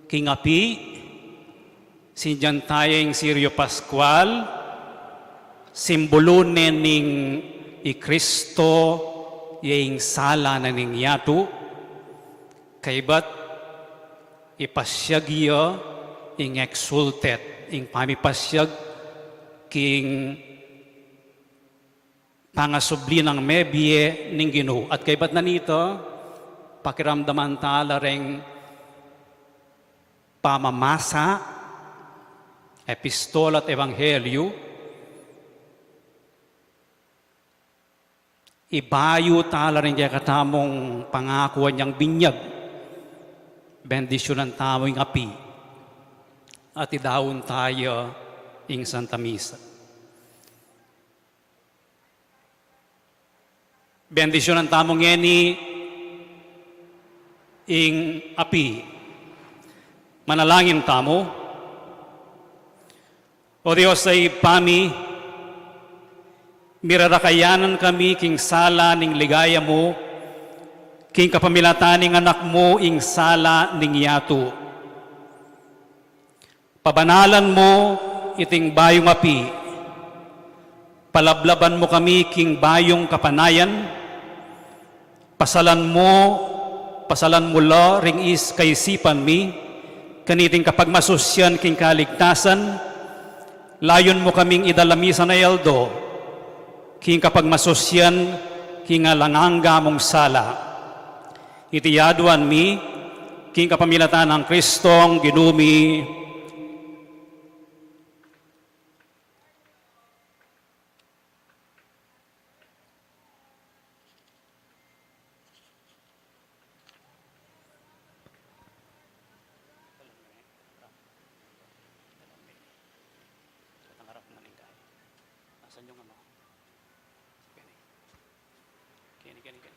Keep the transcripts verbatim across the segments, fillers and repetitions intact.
King api, sindian taya ing Sirio Pascual, simbulu ne ning i Kristo ya ing sala na ning yatu, kaybat ipasiag ya ing exultet, ing pamipasiag king pangasubli nang mebie ning Ginu. At kaybat na nita, pakiramdaman tala reng pamamasa, epistola at ebanghelyu, ibayu tala reng kekatamung pangakuan yang binyag, bendisyunan tamu ing api, at idaun taya ing Santa Misa. Bendisyunan tamu ngeni ing api. Manalangin tamu. O Dios a Ibpa mi, mirarakayanan kami king sala ning ligaya mu, king kapamilatan ning Anak mu ing sala ning yatu. Pabanalan mu iting bayung api. Palablaban mu kami king bayung kapanayan. Pasalan mu, pasalan mu la ring is kaisipan mi, kaniting kapagmasusyan king kaligtasan, layun mu kaming idala misan a aldo, king kapagmasusyan, king alang angga mung sala. Iti aduan mi, king kapamilatan nang Kristong Ginu mi. Asan yung ano? Kini, kini, kini.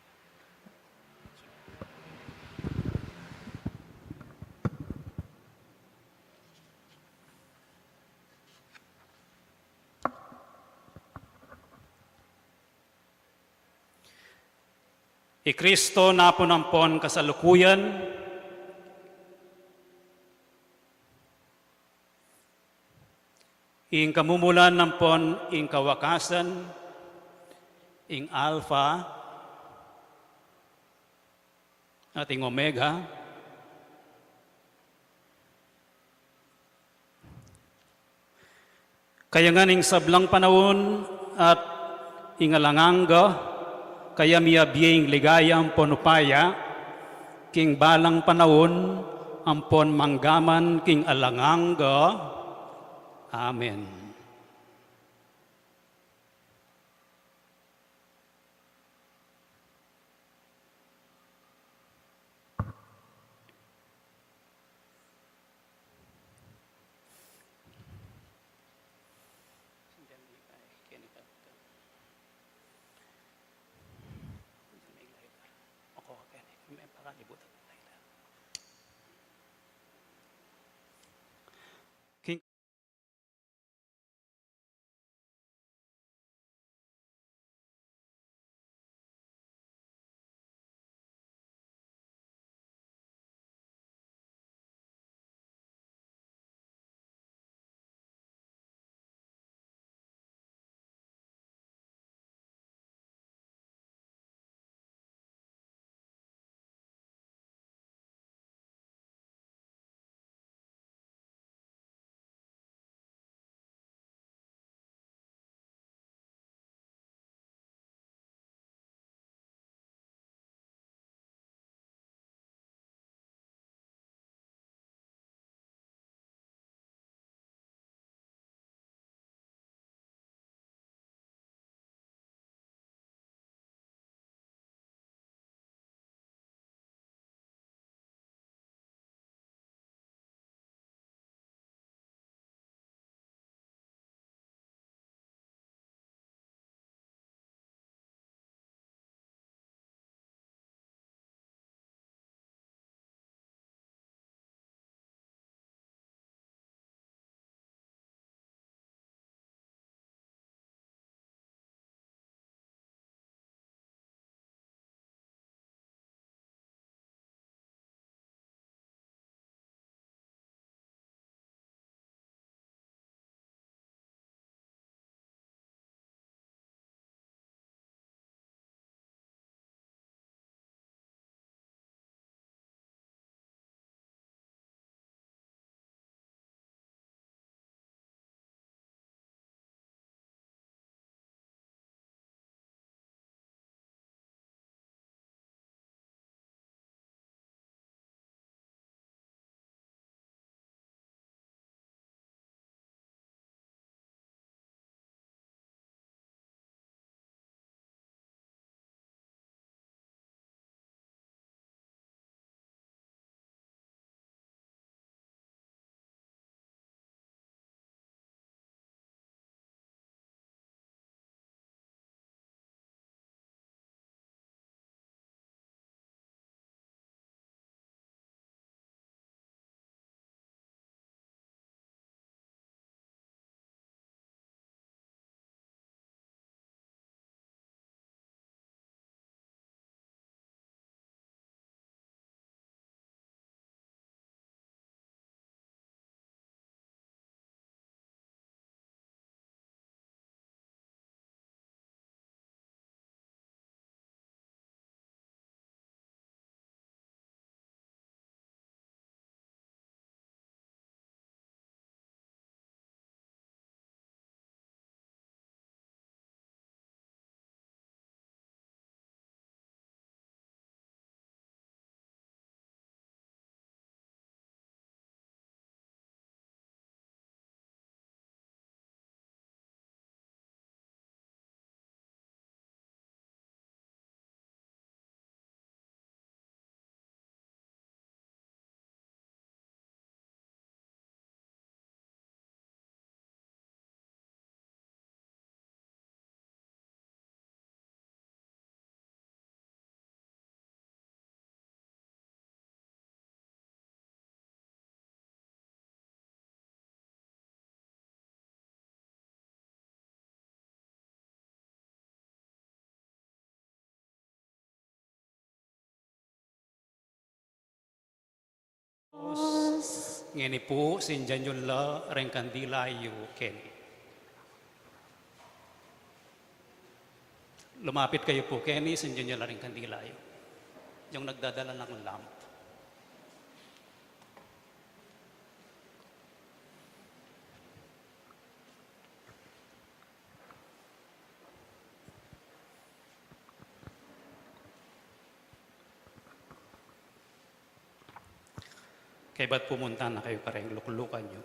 I Kristo napun ampon kasalukuyan, ing kamumulan ampon ing kawakasan, ing Alpha at ing Omega. Kaya ngan ing sablang panaun at ing alang angga, kaya miyabie ing ligaya ampon upaya, king balang panaun ampon mangga man king alang angga. Amen. Ngeni pu, sindian yu la ring kandila yu keni. Lumapit kayu pu keni, sindian yu la ring kandila yu. Yung nagdadala ng lamp. Kaybat pumunta na kayu kareng luklukan yu.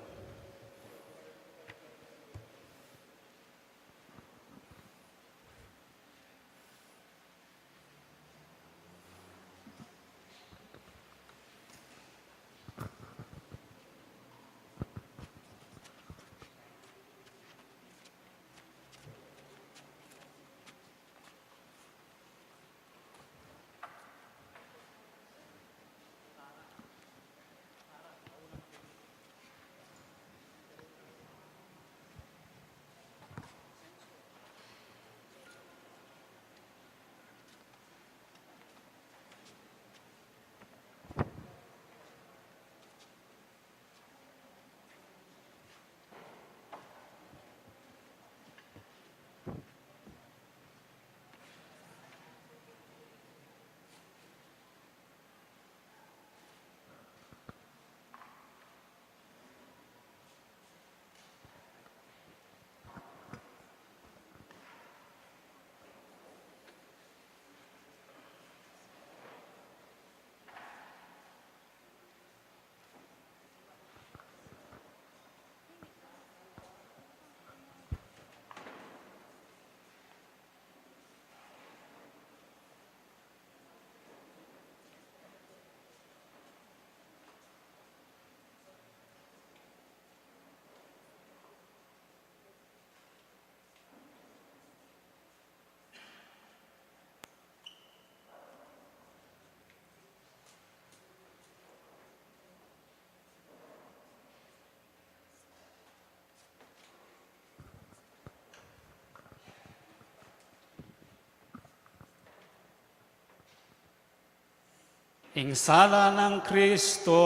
Ing sala nang Kristo.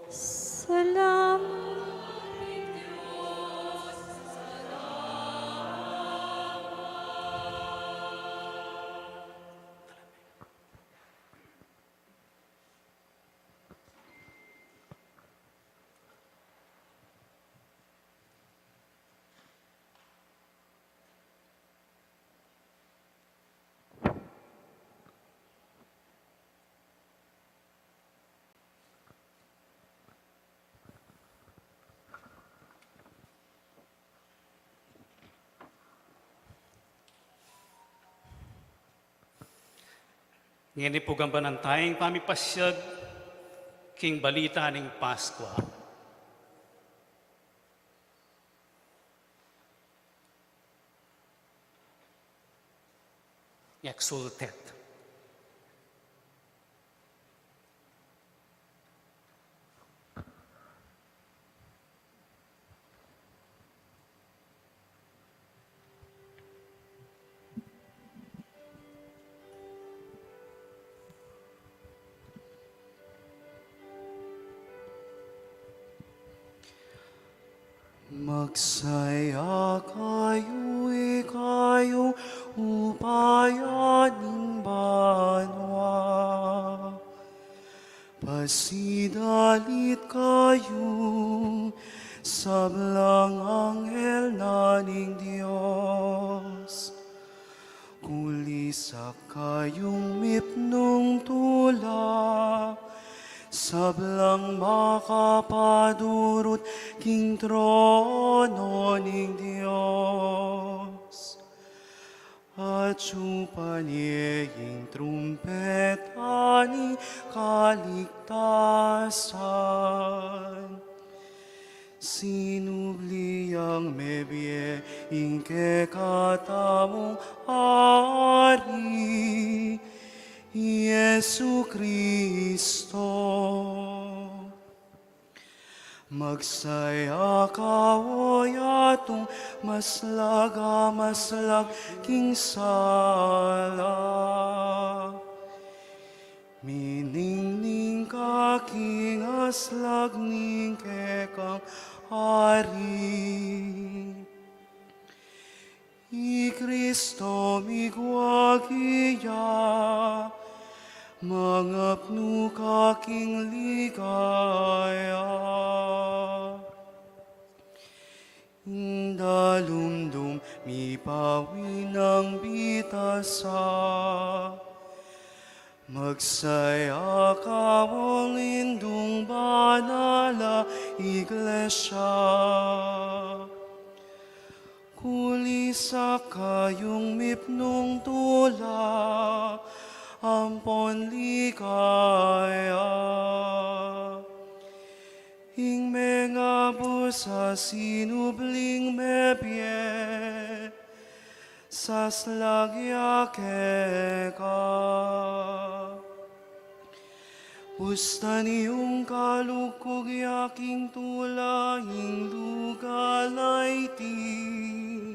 Salamat. Ngeni pu, gambanan taya ing pamipasiag king balita ning Paskua. Exultet. Magsaya kayu, ikayu upaya ning banua. Pasidalit kayu, sablang anghel na ning Dios. Kulisak kayung mipnung tula, sablang makapadurut king trono ning Dios. Atsu pa ne ing trumpeta ning kaligtasan. Sinubli yang mebie ing kekatamung Ari, Jesu Kristo. Magsaya ka, o yatung maslag a maslag king sala. Miningning ka king aslag ning kekang ari. I Kristo migwagi ya, mangapnu ka king ligaya. Ing dalumdum mipawinang bitasa. Magsaya ka, o Indung banal a Iglesia. Kulisak kayung mipnung tula ampon ligaya. Ing mengabus a sinubling mebie, saslag ya keka. Pustan yung kalugkug ya king tula ing lugal a iti.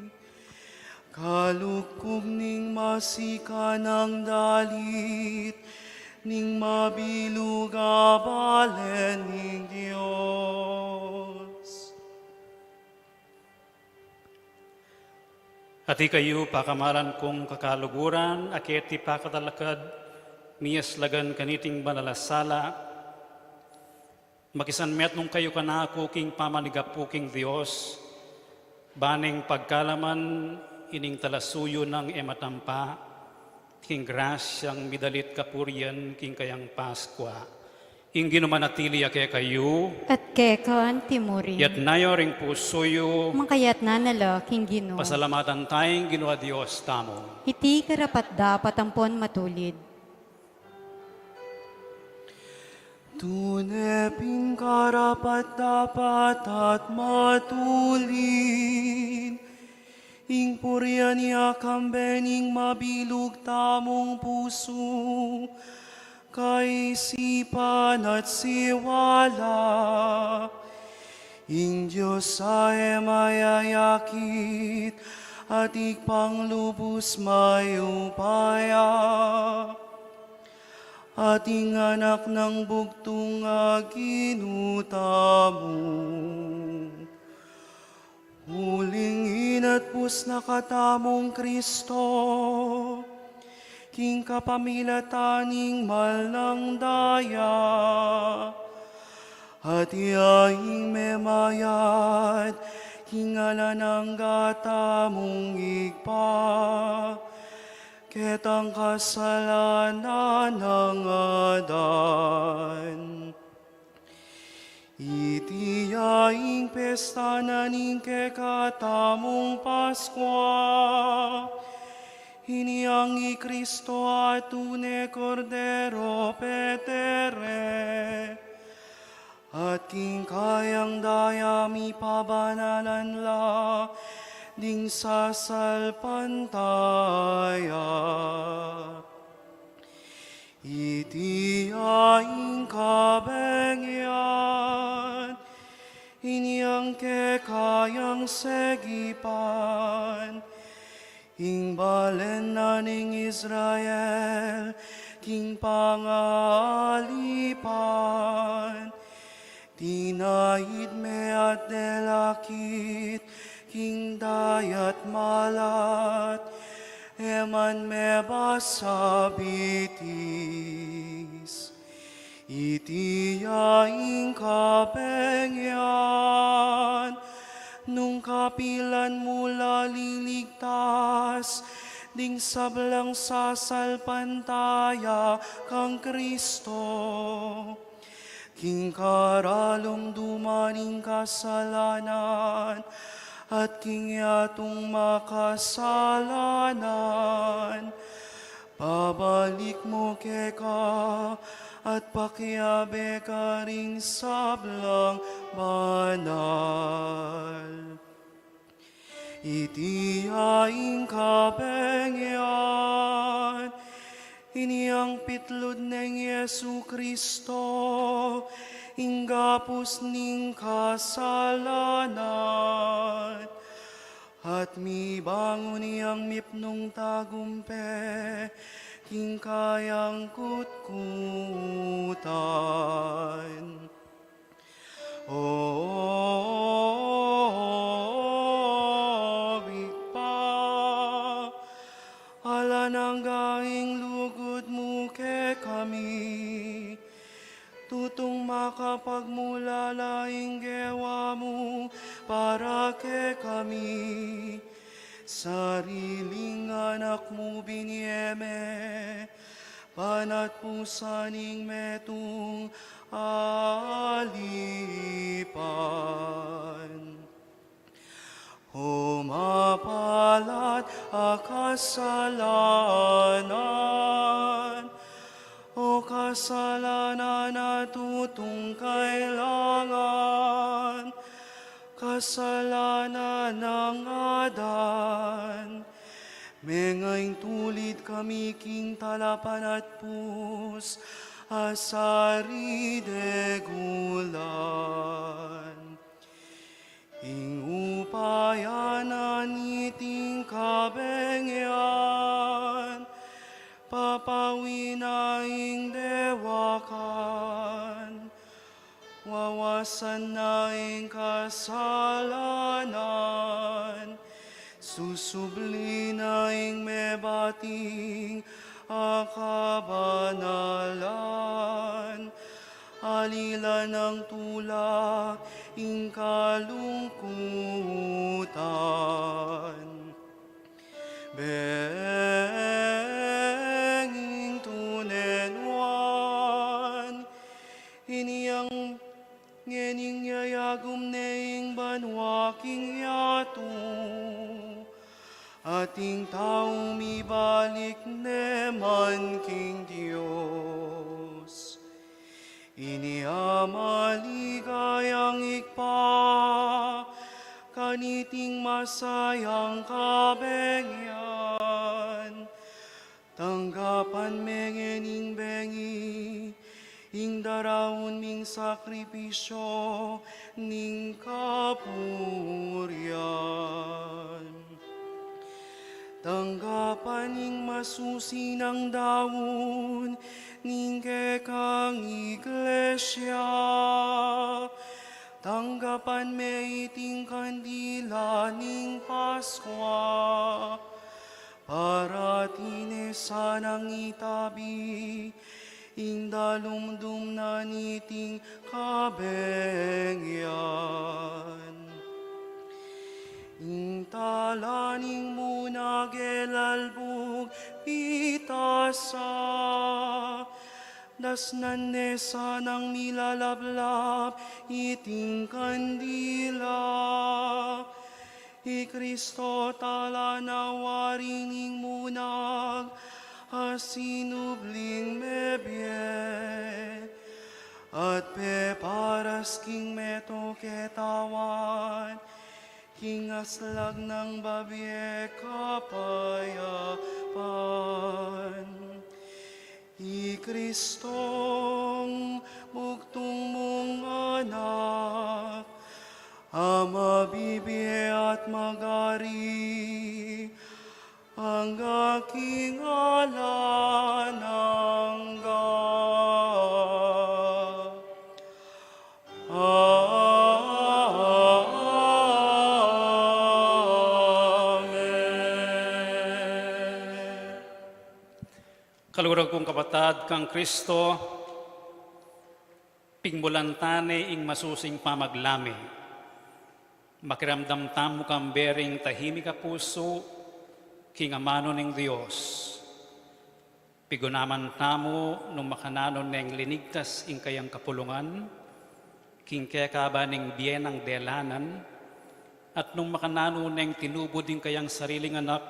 Kalugkug ning masikan a dalit ning mabilug a bale ning Dios. At ikayu, pakamalan kung kakaluguran, a keti pakatalakad, miyaslagan kaniting banal a sala, makisanmetung kayu kanaku king pamanigapu king Dios, ban ing pagkalaman ining talasuyu nang e matampa, king grasyang midalit kapurian king kayang Paskua. Ing Ginu manatili ya kekayu. At keka antimurin. Yatna yu ring pusu yu. Makayatna na la king Ginu. Pasalamatan taya ing Ginu a Dios tamu. Iti karapat-dapat ampon matulid. Tune pin karapat-dapat at matulid ing purian ya kambe ning mabilug tamung pusu, kaisipan at siwala. Ing Dios a e mayayakit at Ibpang lubus mayupaya, at ing Anak nang bugtung a Ginu tamu. Uling inatpus na katamung Kristo king kapamilatan ning mal nang daya, at iya ing memayad king alang angga tamung Ibpa ketang kasalanan nang adan. Iti ya ing pesta na ning kekatamung Paskua, inyang i Kristo a tune Kordero petere, at king kayang daya mipabanalan la ding sasalpantaya. Iti ya ing kabeng yan, inyang kekayang segipan, ing balen na ning Israel king pangaalipan. Tinaid me at delakit king dayat malat, e man me basabitis. Iti ya ing kabeng yan, nung kapilan mu la liligtas ding sablang sasalpantaya kang Kristo. King karalum dumaning kasalanan, at king yatung makasalanan, pabalik mu keka, at pakiabe karing sablang banal. Iti ya ing kabeng yan, inyang pitlud neng Jesu Kristo, ing gapus ning kasalanan, at mibangun yang mipnung tagumpe king kayang kutkutan. O Ibpa, alang angga ing lugud mu kekami, tutung makapagmulala ing gewa mu para kekami. Sariling anak mu binie me, panatpusan ning metung alipan. O mapalat a kasalanan, o kasalanan a tutung kailangan, kasalanan nang Adan, mengaintulid kami king talapanatpus a saridegulan. Ing upaya na niting kabengyan, papawin na ing dewakan, wawasan na ing kasalanan, susubli na ing mebating a kabanalan, alilan nang tula ing kalungkutan. Beng ing tune nuan, ini yang ngening yayagum ne ing banua king yatu, at ing tau mibalik ne man king Dios. Ini a maligayang Ibpa, kaniting masayang kabengyan, tanggapan me ngening bengi ing daraun ming sakripisyu ning kapurian. Tanggapan ing masusi nang daun ning kekang Iglesia. Tanggapan me iting kandila ning Paskua, para atin ne sanang itabi ing dalumdum na niting kabengyan. Ing tala ning munag e lalbug pitasa, dasnan ne sanang milalablab iting kandila. I Kristo tala na wari ning munag a sinubling mebie, at peparas king metung ketawan king aslag nang babie kapayapan. I Kristong bugtung mung Anak, a mabibie at magari angga king alang angga. Amen. Kalugurag kung kapatad kang Kristo, pigmulan ta ne ing masusing pamaglame. Makiramdam tamu kambe ring tahimik a pusu king amanu ning Dios. Pigunaman tamu nung makananu neng linigtas ing kayang kapulungan king kekaba ning bie nang delanan, at nung makananu neng tinubud ing kayang sariling anak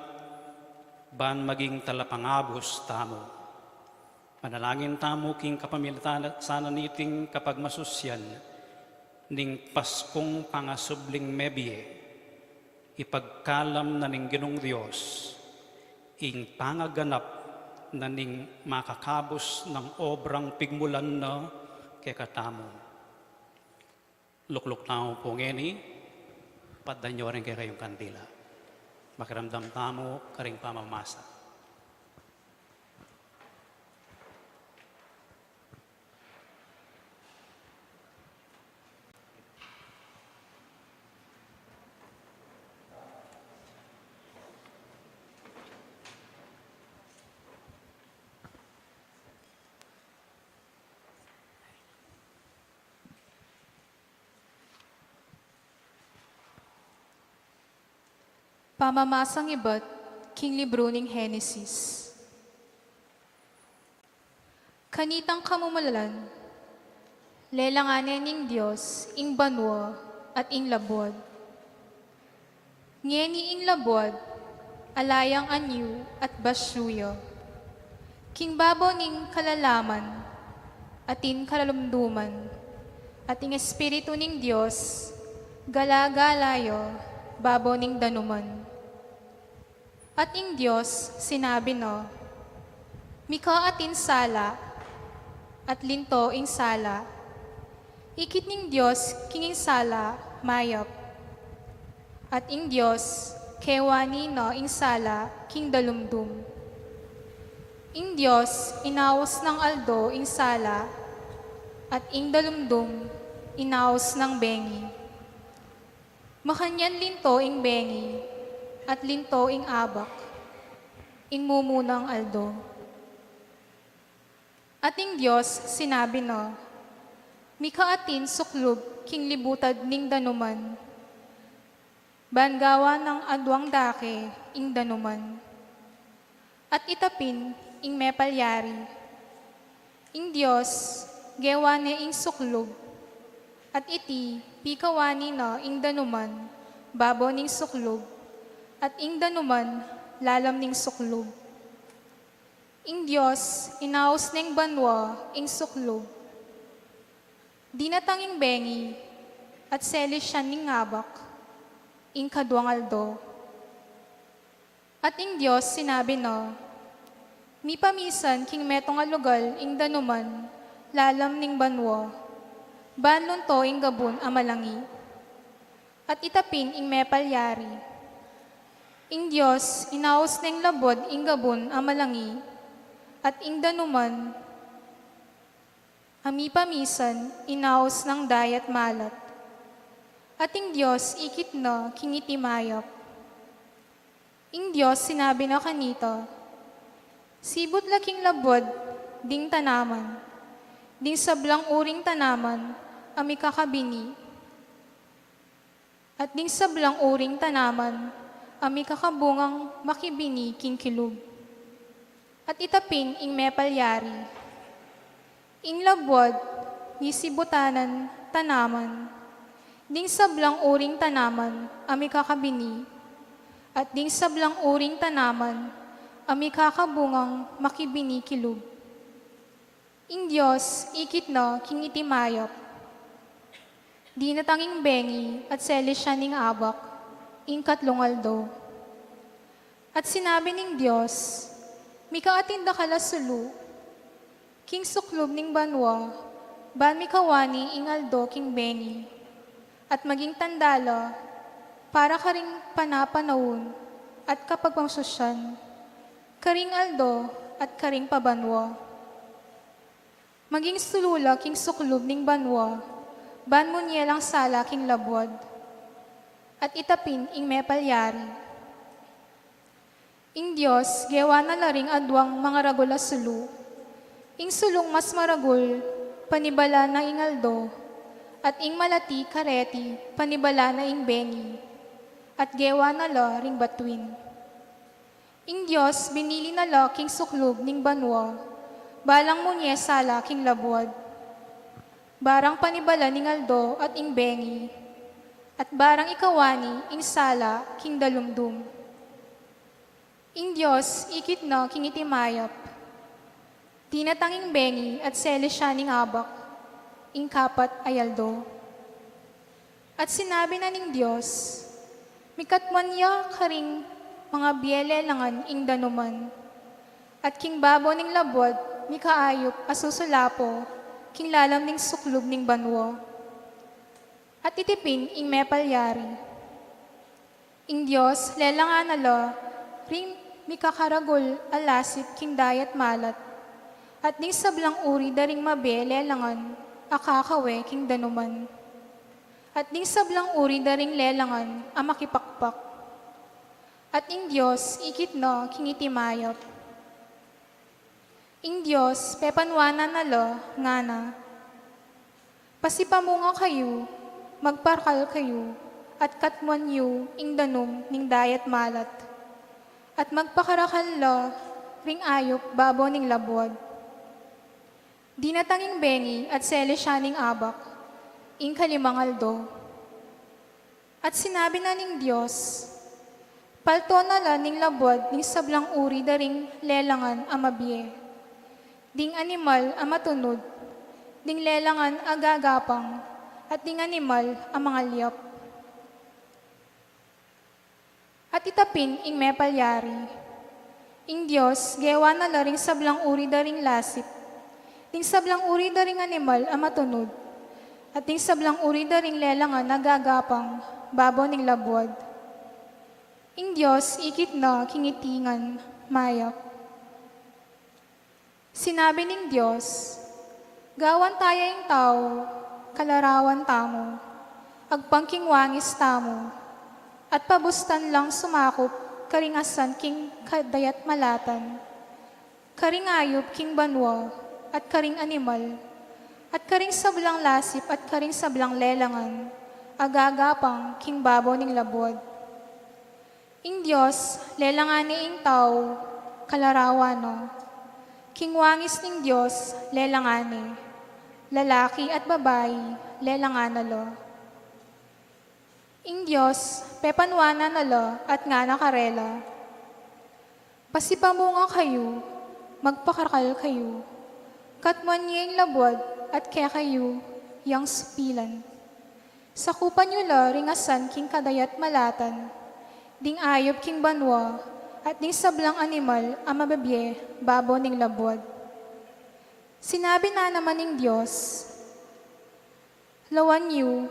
ban maging talapangabus tamu. Manalangin tamu king kapamilatan sana niting kapagmasusyan ning Paskung pangasubling mebie. Ipagkalam na ning Ginung Dios ing pangaganap na ning makakabus nang obrang pigmulan na kekatamu. Lukluk tamu pu ngeni, paddan yu ring kekayung kandila. Makiramdam tamu karing pamamasa. Pamamasang ibat king libru ning Henesis. Kanitang kamumulan, lelangan ne ning Dios ing banua at ing labuad. Ngeni ing labuad, ala yang anyu at basyu ya. King babo ning kalalaman, atin kalumduman, at ing Espiritu ning Dios, gala-gala ya babo ning danuman. At ing Dios sinabi na, "Mika atin sala," at linto ing sala. Ikit ning Dios king ing sala mayap. At ing Dios kewani na ing sala king dalumdum. Ing Dios inaus nang aldo ing sala, at ing dalumdum inaus nang bengi. Makanyan linto ing bengi, at linto ing abak, ing mumunang aldo. At ing Dios sinabi na, "Mika atin suklub king libutad ning danuman, ban gawa nang aduang dake ing danuman, at itapin ing mepalyari." Ing Dios gewa ne ing suklub, at iti pikawani na ing danuman babo ning suklub, at ing danuman lalam ning suklub. Ing Dios inaus neng banua ing suklub. Dinatang ing bengi, at selis ya ning abak, ing kaduang aldo. At ing Dios sinabi na, "Mipamisan king metung a lugal ing danuman lalam ning banua, ban lunto ing gabun a malangi, at itapin ing mepalyari." Ing Dios inaus neng labuad ing gabun a malangi, at ing danuman a mipamisan inaus nang dayat malat. At ing Dios ikit na king iti mayap. Ing Dios sinabi na kanita, "Sibut la king labuad ding tanaman, ding sablang uring tanaman a mikakabini, at ding sablang uring tanaman a mikakabungang makibini king kilub, at itapin ing mepalyari." Ing labuad, nisibutan nang tanaman, ding sablang uring tanaman a mikakabini, at ding sablang uring tanaman a mikakabungang makibini kilub. Ing Dios ikit na king iti mayap. Dinatang ing bengi at selis ya ning abak, ing katlung aldo. At sinabi ning Dios, "Mika atin dakal a sulu king suklub ning banua, ban mikawani ing aldo king bengi, at maging tanda la para karing panapanaun at kapagpangsusyan, karing aldo at karing pabanua. Maging sulu la king suklub ning banua, ban munye lang sala king labuad, at itapin ing mepalyari." Ing Dios gewa na la ring aduang mangaragul a sulu. Ing sulung mas maragul, panibala na ing aldo, at ing malati kareti, panibala na ing bengi, at gewa na la ring batuin. Ing Dios binili na la king suklub ning banua, balang munye sala king labuad, barang panibalan ing aldo at ing bengi, at barang ikawani ing sala king dalumdum. Ing Dios ikit na king iti mayap. Dinatang ing bengi at selis ya ning abak, ing kapat a aldo. At sinabi na ning Dios, "Mikatmuan ya karing mangabie lelangan ing danuman, at king babo ning labuad mikaayup a susulapo king lalam ning suklub ning banua, at itipin ing mepalyari." Ing Dios lelangan na la ring mikakaragul a lasip king dayat malat, at ding sablang uri da ring mabie lelangan a kakawe king danuman, at ding sablang uri da ring lelangan a makipakpak. At ing Dios ikit na king iti mayap. Ing Dios pepanuanan na la, ngana, "Pasipamunga kayu, magparakal kayu, at katmuan yu ing danum ning dayat malat, at magpakarakal la ring ayup babo ning labuad. Dinatang ing bengi at sele sya ning abak, ing kalimang aldo. At sinabi na ning Dios, "Palto na la ning labuad ning sablang uri da ring lelangan a mabie, ding animal a matunud, ding lelangan a gagapang, at ding animal a mangalyap." At ita pin ing mepalyari. Ing Dios gewa na la ring sablang uri da ring lasip, ding sablang uri da ring animal a matunud, at ding sablang uri da ring lelangan a gagapang babo ning labuad. Ing Dios ikit na king iti ngan mayap. Sinabi ning Dios, "Gawan taya ing tau kalarawan tamu, agpang king wangis tamu, at pabustan lang sumakup karing asan king kadayat malatan, karing ayup king banua, at karing animal, at karing sablang lasip, at karing sablang lelangan a gagapang king babo ning labuad." Ing Dios lelangan ne ing tau kalarawan na. King wangis ning Dios lelangan ne, lalaki at babai lelangan na la. Ing Dios pepanuanan na la at ngana karela, "Pasipamunga kayu, magpakarakal kayu, katmuan ye ing labuad at kekayu yang supilan. Sakupan yu la ring asan king kadayat malatan, ding ayup king banua, at ding sablang animal a mabibie babo ning labuad." Sinabi na naman ning Dios, "Lawan yu,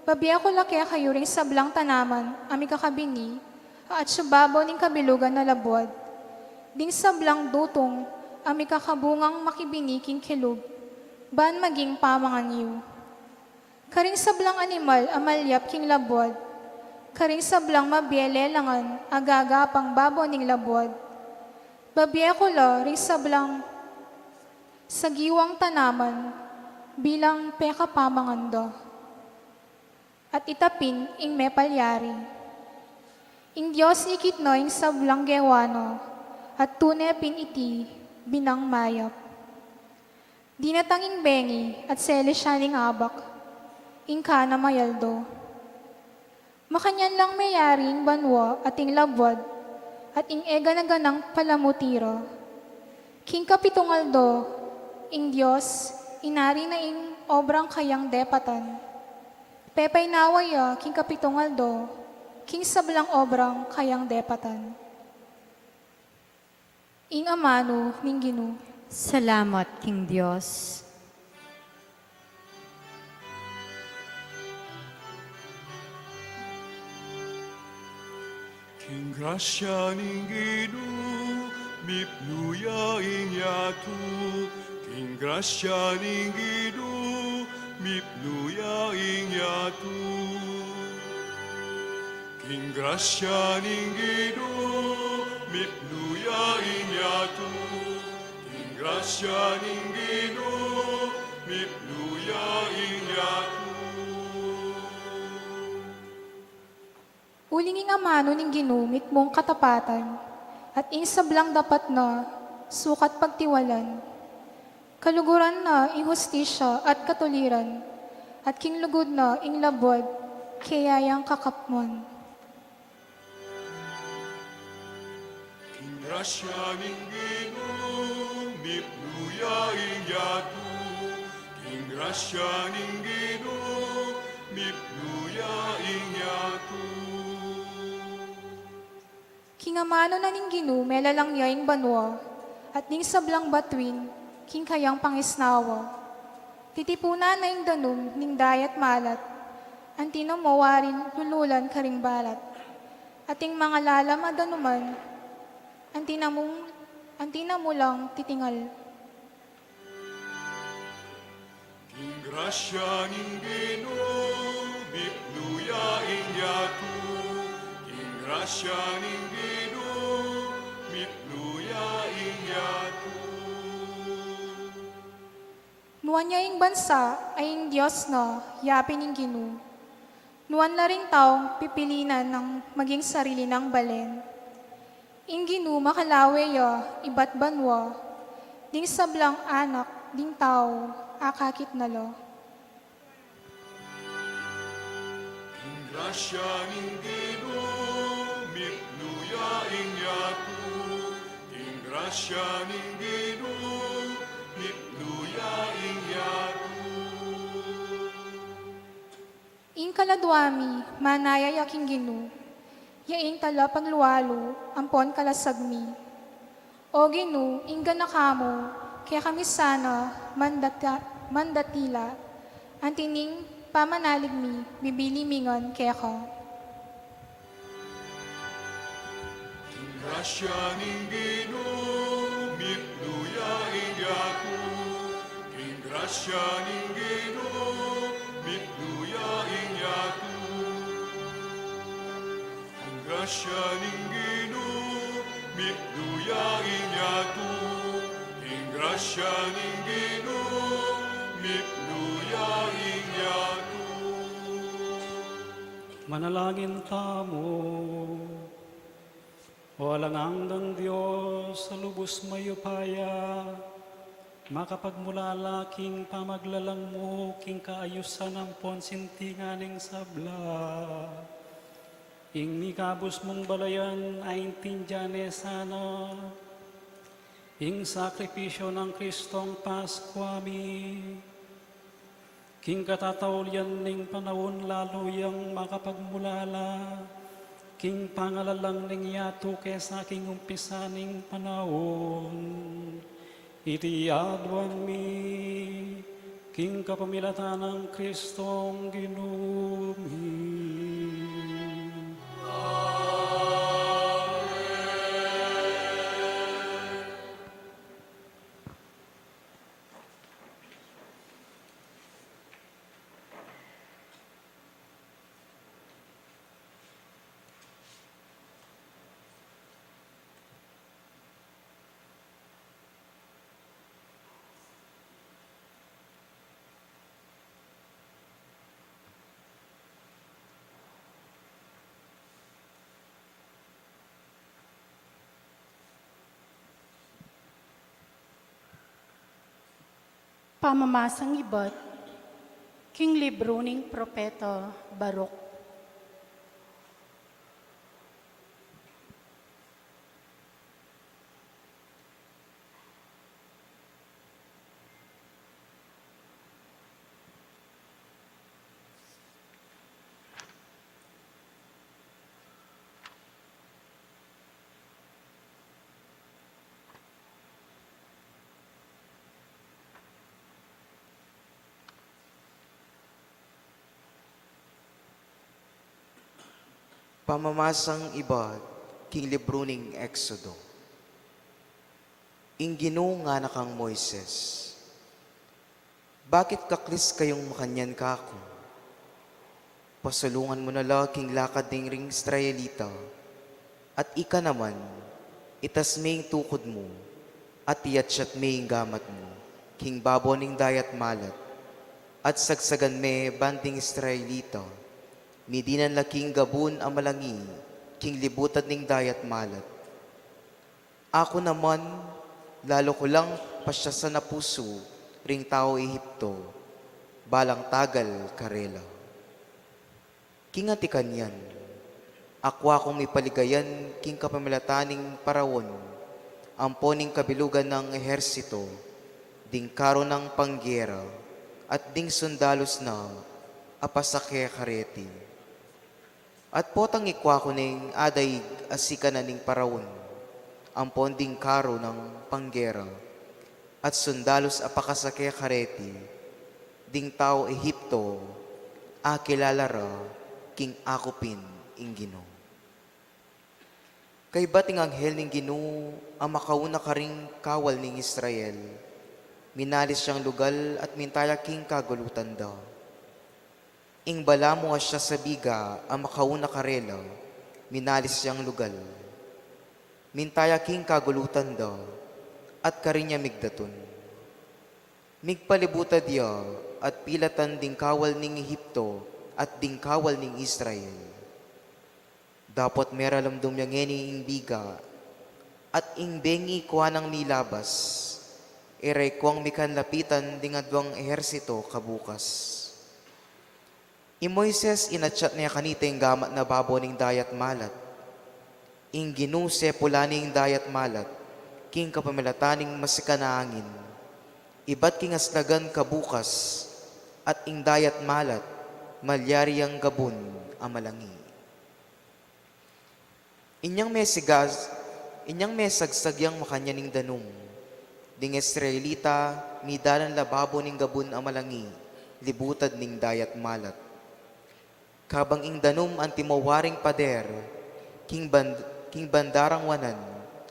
babie ku la kekayu ring sablang tanaman a mikakabini a atsu babo ning kabilugan a labuad, ding sablang dutung a mikakabungang makibini king kilub, ban maging pamangan yu. Karing sablang animal a malyap king labuad, karing sablang mabie lelangan a gagapang babo ning labuad, babie ku la ring sablang sagiwang tanaman bilang pekapamangan da." At ita pin ing mepalyari. Ing Dios ikit na ing sablang gewa na, at tune pin iti binang mayap. Dinatang ing bengi at sele sya ning abak, ing kana mayaldo. Makanyan lang meyari ing banua at ing labuad, at ing e gana-ganang palamuti ra. King kapitung aldo, ing Dios inari na ing obrang kayang depatan. Pepaynawa ya king kapitung aldo king sablang obrang kayang depatan. Ing amanu ning Ginu. Salamat king Dios. King grasya ning Ginu, mipnu ya ing yatu. King grasya ning Ginu, mipnu ya ing yatu. King grasya ning Ginu, mipnu ya ing yatu. King grasya ning Ginu, mipnu ya ing yatu. Uling ing amanu ning Ginu mitmung katapatan, at ing sablang dapat na sukat pagtiwalan. Kaluguran na ing hustisya at katuliran, at king lugud na ing labuad, kaya yang kakapman. King grasya ning Ginu, mipnu ya ing yatu. King grasya ning Ginu, mipnu ya ing yatu. King amanu na ning Ginu, melalang ya ing banua, at ning sablang batuin, king kayang pangisnawa. Titipunan na ing danum ning dayat malat, anti na mu waring lululan karing balat. At ing mangalalam a danuman, anti na mung, anti na mu lang titingal. King grasya ning Ginu, mipnu ya ing yatu. King grasya ning Ginu, mipnu ya ing yatu. Nuan ya ing bansa a ing Dios na, yapin ing Ginu. Nuan la ring taung pipilinan nang maging sarili nang balen. Ing Ginu makalawe ya ibat banua, ding sablang anak ding tau akakit na la. Ing grasya ning Ginu, mipnu ya ing yatu. Ing grasya ning Ginu, mipnu ya ing yatu. Ing kaladua mi, manaya ya king Ginu, ya ing talapaglualu ampon kalasag mi. O Ginu, inggan na ka mu, kekami sana mandata-, mandatila, anti ning pamanalig mi, bibili mi ngan keka. Ing grasya ning Ginu, mipnu ya ing yatu. Ing grasya ning Ginu, mipnu ya ing yatu. Ing grasya ning Ginu, mipnu ya ing yatu. Ing grasya ning Ginu, mipnu ya ing yatu. Manalangin tamu. O alang anggang Dios a lubus mayupaya, makapagmulala king pamaglalang mu king kaayusan ampon sintingan ning sabla. Ing mikabus mung balayan aintindian ne sana ing sakripisyu nang Kristong Paskua mi. King katataulian ning panaun lalu yang makapagmulala king pangalalang ning yatu kesa king umpisa ning panaun. Iti aduan mi king kapamilatan nang Kristong Ginu mi. Pamamasang ibat king libru ning propeta Baruk. Pamamasang ibat king libru ning Exodo. Ing Ginu ngana kang Moises, "Bakit kaklis kayung makanyan kaku? Pasulungan mu na la king lakad ding ring Israelita, at ika naman, itas me ing tukud mu, at iyatsat me ing gamat mu king babo ning Dayat Malat, at sagsagan me ban ding Israelita midinan la king gabun a malangi king libutan ning Dayat Malat. Aku naman, lalu ku lang pasyasan a pusu ring tau Ehipto, balang tagal karela. King atikanyan, akwa kung mipaligayan king kapamilatan ning Paraon ampo ning kabilugan nang ehersito, ding karu nang panggera, at ding sundalus na a pasake kareti. At potang ikwa ku neng adaig a sikanan ning Paraon, ampon ding karu nang panggera, at sundalus a pakasake kareti, ding tau Ehipto, akilala ra king aku pin ing Ginu." Kaybat ing anghel ning Ginu a makauna karing kawal ning Israel, minalis yang lugal at minta ya king kagulutan da. Ing balamu a siya sabiga a makauna karela, minalis yang lugal. Minta ya king kagulutan da, at karin ya migdatun. Migpalibutad ya, at pilatan ding kawal ning Ehipto at ding kawal ning Israel. Dapot meralamdum ya ngeni ing biga, at ing bengi kuanang milabas, e re kuang mikanlapitan ding aduang ehersito kabukas. I Moises inatyat ne kanita ing gamat na babo ning dayat malat. Ing Ginu sepulan ne ing dayat malat king kapamilatan ning masikan a angin, ibat king aslagan kabukas, at ing dayat malat malyari yang gabun a malangi. Inyang mesigas, inyang mesagsag yang makanyan ing danum, ding Israelita midalan la babo ning gabun a malangi libutad ning dayat malat. Kabang ing danum antimo waring pader king band-, king bandarang wanan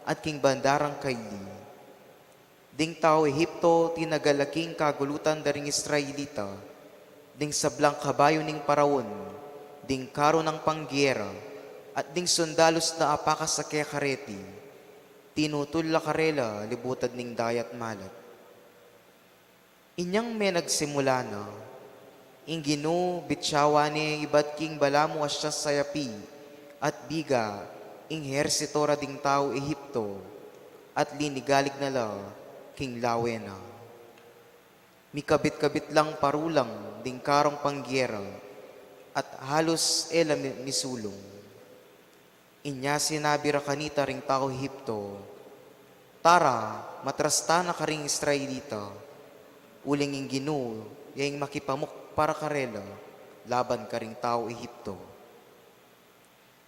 at king bandarang kaili. Ding tau Ehipto tinagal la king kagulutan da ring Israelita, ding sablang kabayu ning Paraon, ding karu nang panggera, at ding sundalus na apakasake kareti, tinutul la karela libutad ning dayat malat. Inyang menagsimula na, ing Ginu bityawan ne ibat king balamu a siasayapi at biga ing ehersito ra ding tau Ehipto, at linigalig na la king lawe na. Mikabit-kabit lang parulang ding karung panggera, at halus e la mi-, misulung. Inya sinabi ra kanita ring tau Ehipto, "Tara, matras tana karing Israelita, uling ing Ginu ya ing makipamuk para karela laban karing tau Ehipto."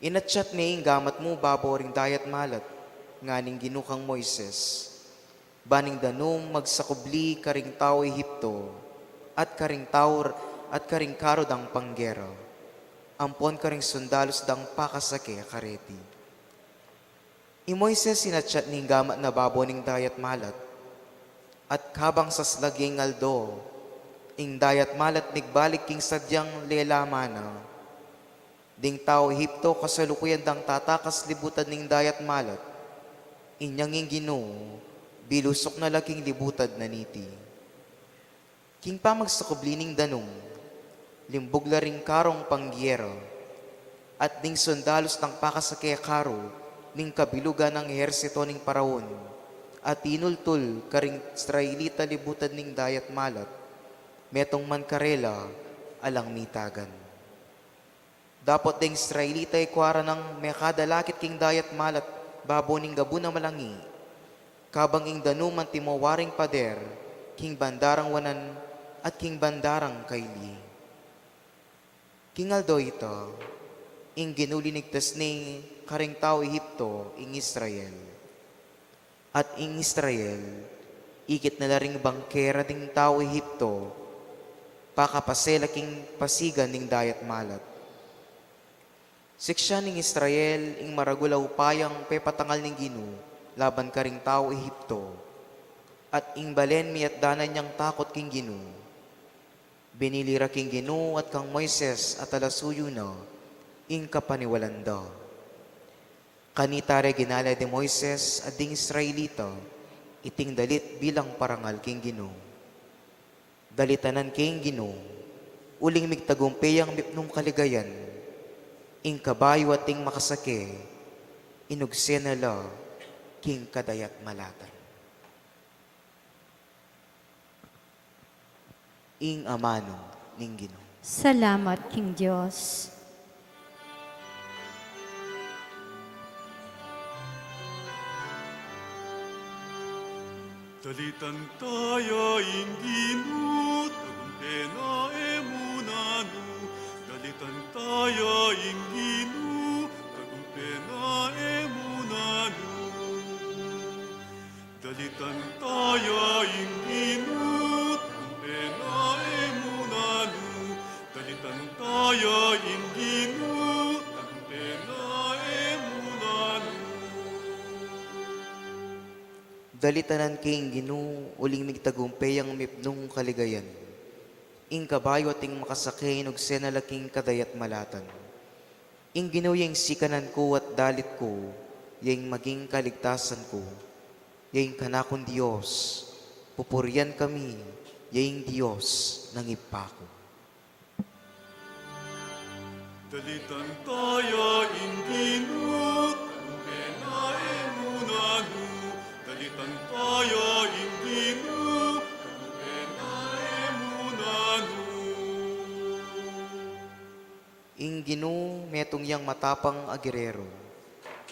Inatyat ne ing gamat mu babo ring dayat malat, ngana ning Ginu kang Moises, "Ban ing danum magsakubli karing tau Ehipto, at karing tau, at karing karu dang panggera, ampon karing sundalus dang pakasake kareti." I Moises inatyat ne ing gamat na babo ning dayat malat, at kabang saslag ya ing aldo, ing dayat malat migbalik king sadyang lelaman na. Ding tau Ehipto kasalukuyan dang tatakas libutad ning dayat malat, inyang ing Ginu bilusuk na la king libutad na niti. King pamagsakubli ning danum, limbug la ring karung panggera, at ding sundalus nang pakasake karu ning kabilugan nang ehersito ning Paraon, at tinultul karing Israelita libutad ning dayat malat, metung man karela alang mitagan. Dapot ding Israelita ikua ra nang mekadalakit king dayat malat babo ning gabun a malangi, kabang ing danum antimo waring pader king bandarang wanan at king bandarang kaili. King aldo ita, ing Ginu linigtas ne karing tau Ehipto ing Israel. At ing Israel, ikit na la ring bangkera ding tau Ehipto, pakapase la king pasigan ning dayat malat. Siksian ning Israel ing maragul a upayang pepatangal ning Ginu laban karing tau Ehipto, at ing balen miyatdanan yang takut king Ginu. Binili ra king Ginu at kang Moises a talasuyu na ing kapaniwalan da. Kanita re ginala ding Moises at ding Israelita iting dalit bilang parangal king Ginu. Dalitanan ke ing Ginu, uling migtagumpe yang mipnung kaligayan, ing kabayu at ing makasake, inugse na la king kadayat malatan. Ing amanu ning Ginu. Salamat king Dios. Dalitan taya ing Ginu, tagumpe na e mu nanu. Dalitan taya ing Ginu, tagumpe na e mu nanu. Dalitan taya ing Ginu, tagumpe na e mu nanu. Dalitan taya ing Ginu, tagumpe na e mu nanu. Dalitanan ke ing Ginu, uling migtagumpe yang mipnung kaligayan. Ing kabayu at ing makasake, inugse na la king kadayat malatan. Ing Ginu ya ing sikanan ku at dalit ku, ya ing maging kaligtasan ku, ya ing kanakung Dios, pupurian kami, ya ing Dios nang ibpa ku. Dalitan taya ing Ginu, tagumpay na e mu nanu. Dalitan taya ing Ginu, tagumpay na e mu nanu. Ing Ginu metung yang matapang a gerero.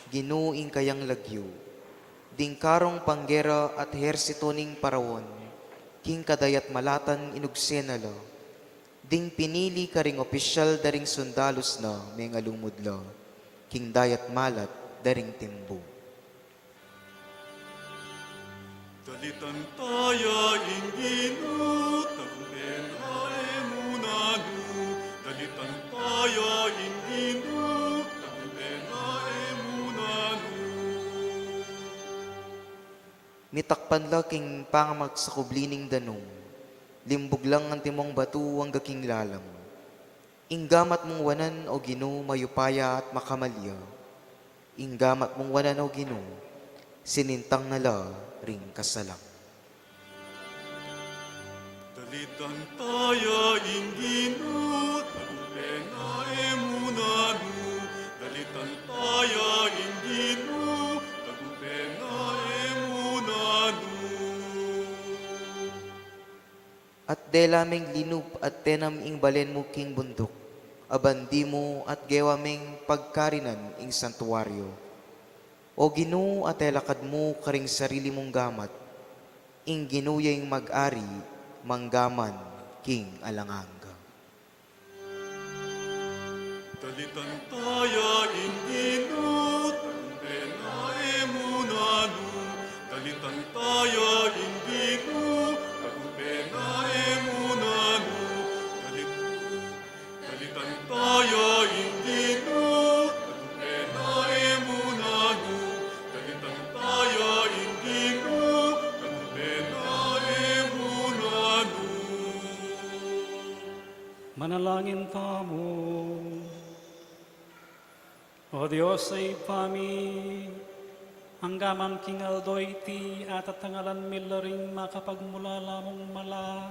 Ginu ing kayang lagyu. Ding karong panggera at ehersito ning Paraon, king kadayat malatan inugse na la. Ding pinili karing opisyal da ring sundalus na mengalumud la king dayat malat da ring timbu. Dalitan taya ing Ginu, tagumpay na e mu nanu. Dalitan taya ing Ginu, tagumpay na e mu nanu. Mitakpan la king pangamagsakubli ning danum, limbug lang antimong batu angga king lalam. Ing gamat mung wanan, O Ginu, mayupaya at makamal ya. Ing gamat mung wanan, O Ginu, sinintang na la ring kasalang. Dalitan taya ing Ginu, tagumpay na e mu nanu. Dalitan taya ing Ginu, tagumpay na e mu nanu. At dela meng linub at tenam ing balen mu king bunduk, a bandi mu at gewa meng pagkarinan ing santuario. O Ginu, at e lakad mu karing sarili mung gamat, ing Ginu ya ing mag-ari manggaman king alang angga. Dalitan taya ing Ginu, tagumpay na e mu nanu. Dalitan taya ing Ginu, tagumpay na e mu nanu. Dalit-, dalitan taya ing Ginu, tagumpay na e mu nanu. Dalitan taya ing Ginu, tagumpay na e mu nanu. Manalangin tamu. O Dios a Ibpa mi, anggaman king aldo iti, atatangalan mi la ring makapagmulala mung mala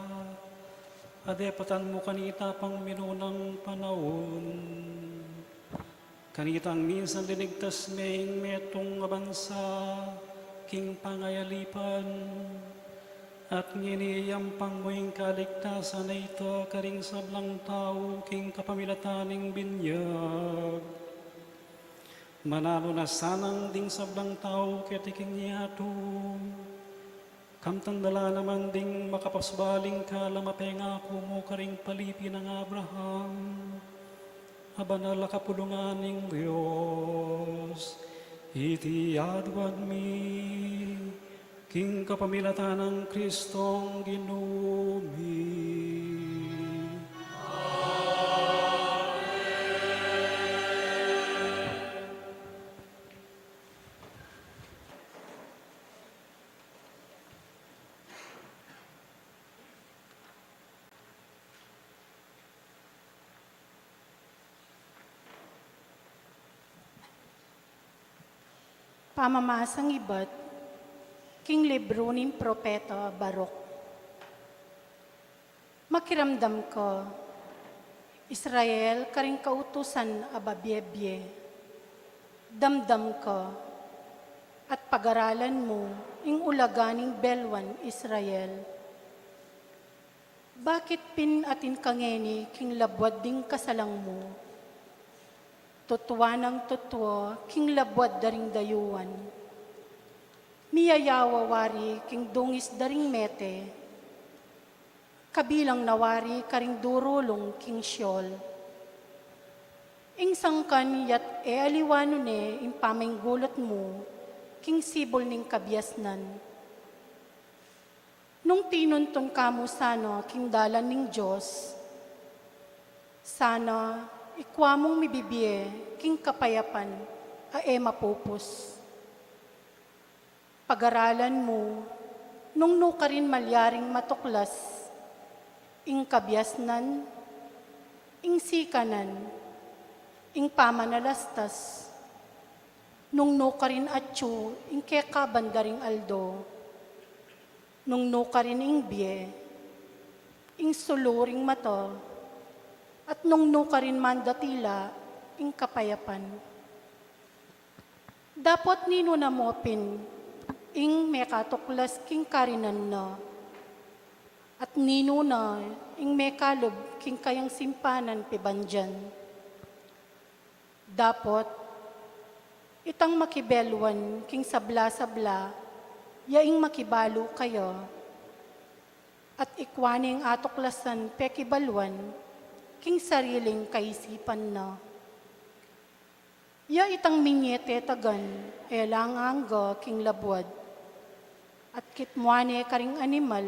a depatan mu kanita pang minunang panaun. Kanitang minsan linigtas me ing metung a bansa king pangayalipan, at ngeni iyampang mu ing kaligtasan a ita karing sablang tau king kapamilatan ning binyag. Mananu na sanang ding sablang tau keti king yatu, kamtan da la naman ding makapasbaling kalam a pengaku mu karing palipi nang Abraham, a banal a kapulungan ning Dios, iti aduan mi king kapamilatan nang Kristong Ginu mi. Pamamasang ibat king libru ning propeta Baruk. Makiramdam ka, Israel, karing kautusan a babie-bie. Damdam ka, at pagaralan mu ing ulaga ning belwan, Israel. Bakit pin atin ka ngeni king labuad ding kasalang mu? Tutua nang tutua king labuad da ring dayuan. Miyayawa wari king dungis da ring mete. Kabilang na wari karing durulung king Sheol. Ing sangkan ya't e aliwa nune ing pamenggulut mu king sibul ning kabiasnan. Nung tinuntun ka mu sana king dalan ning Dios, sana ikua mung mibibie king kapayapan a e mapupus. Pagaralan mu nung nu karin malyaring matuklas ing kabiasnan, ing sikanan, ing pamanalastas, nung nu karin atyu ing kekaban da ring aldo, nung nu karin ing bie, ing sulu ring mata, at nung nu karin mandatila ing kapayapan. Dapot ninu na mu pin ing mekatuklas king karinan na, at ninu na ing mekalub king kayang simpanan pibandian. Dapot itang makibeluan king sabla-sabla, ya ing makibalu kaya, at ikua ne ing atuklasan pekibaluan king sariling kaisipan na. Ya itang minie tetagan e lang angga king labuad, at kitmuan ne karing animal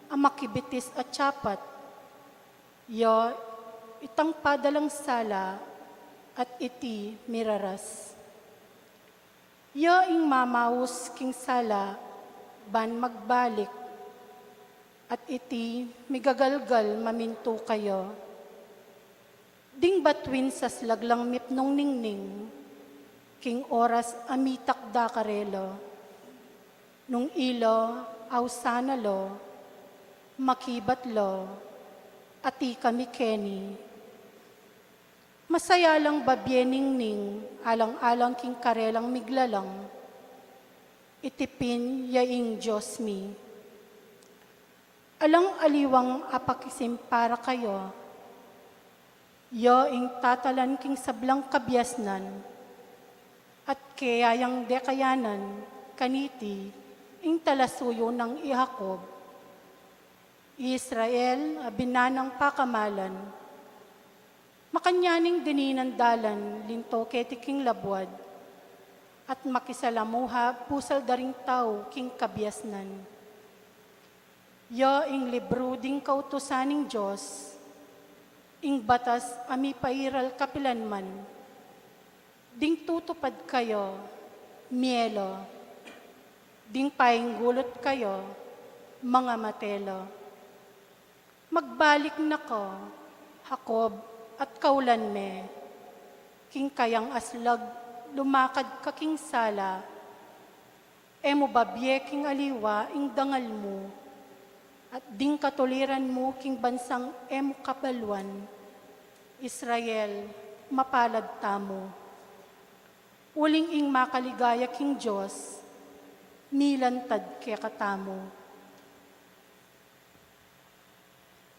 a makibitis a tiapat, ya itang padalang sala, at iti miraras. Ya ing mamaus king sala ban magbalik, at iti migagalgal mamintu kaya. Ding batuin saslag lang mipnung ningning king oras a mitakda karela. Nung ila ausan na la, makibat la, ati kami keni. Masaya lang babie ningning alang-alang king karelang miglalang, iti pin ya ing Dios mi. Alang aliwang apakisimpara kaya, ya ing tatalan king sablang kabiasnan, at kaya yang dekayanan kaniti ing talasuyu nang i Jacob, Israel a binanang pakamalan. Makanyan ing dininan dalan linto keti king labuad, at makisalamuha pusal da ring tau king kabiasnan. Ya ing libru ding kautusan ning Dios, ing batas a mipairal kapilanman. Ding tutupad kaya, mie la. Ding painggulut kaya, mangamate la. Magbalik na ka, Jacob, at kaulan me. King kayang aslag lumakad ka king sala. E mu babie king aliwa ing dangal mu, at ding katuliran mu king bansang e mu kabaluan. Israel, mapalad tamu. Uling ing makaligaya king Dios, milantad kekatamu.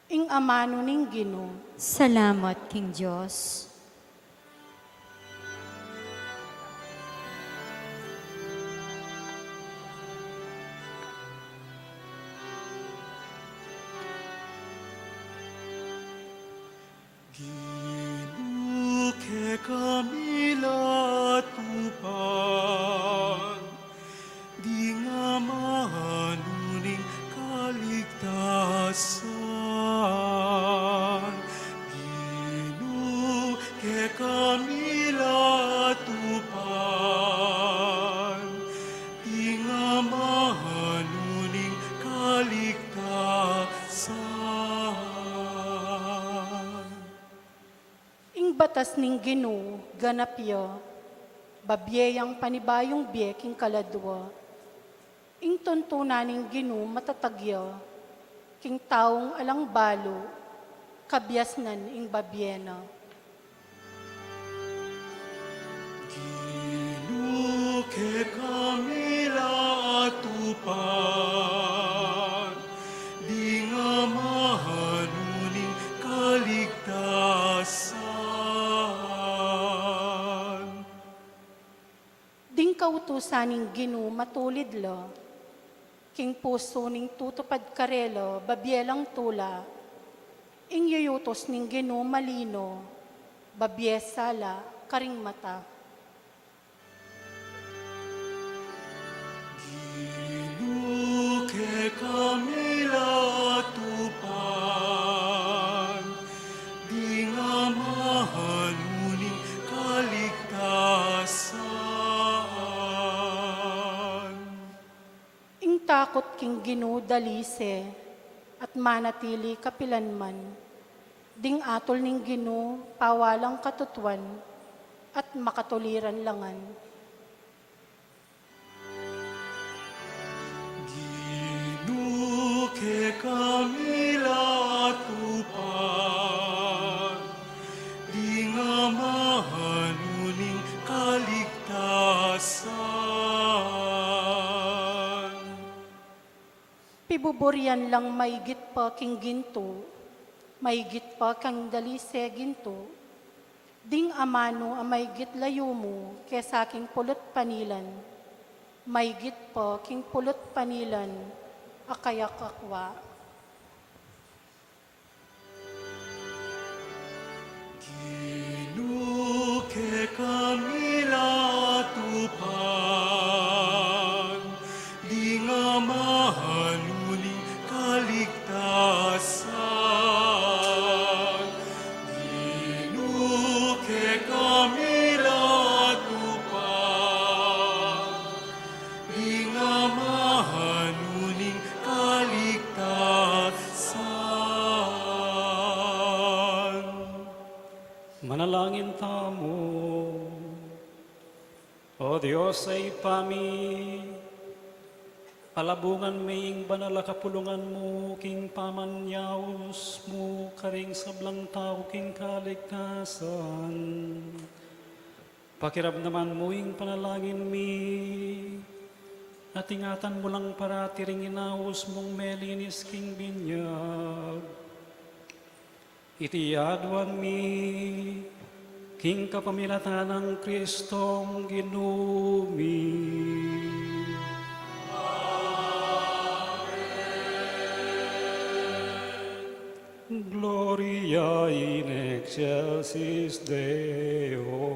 Ing amanu ning Ginu. Salamat king Dios. Ginu, kekami la tupan, ding amanu ning kaligtasan. Ginu, kekami la tupan, ding amanu ning kaligtasan. Ing batas ning Ginu ganap ya, babie yang panibayung bie king kaladua. Ing tuntunan ning Ginu matatag ya, king taung alang balu, kabiasnan ing babie na. Ginu, kekami la tupan, ding amanu ning kaligtasan. Ding kautusan ning Ginu matulid la, king pusu ning tutupad karela babie lang tula. Ing yuyutus ning Ginu malino, babie sala karing mata. Ginu, kekami la tupan, ding amanu ning kaligtasan. Ing takut king Ginu dalise, at manatili kapilanman. Ding atul ning Ginu pawalang katutuan, at makatuliran la ngan. Ginu, kekami la tupan, ding amanu Buburian lang maigit pa king gintu, maigit pa king dalise gintu, ding amanu a maigit layu mu kesa king pulut panilan, maigit pa king pulut panilan a kayakakwa. Ginu, kekami la tupan, ding amanu ning kaligtasan. Ginu, kekami la tupan, ding amanu ning kaligtasan. Manalangin tamu. O Dios a Ibpa mi, alabungan me ing banal a kapulungan mu king pamanyaus mu karing sablang tau king kaligtasan. Pakiramdaman mu ing panalangin mi, at ingatan mu lang parati ring inaus mung melinis king binyag. Iti aduan mi king kapamilatan nang Kristong Ginu mi. Gloria in excelsis Deo.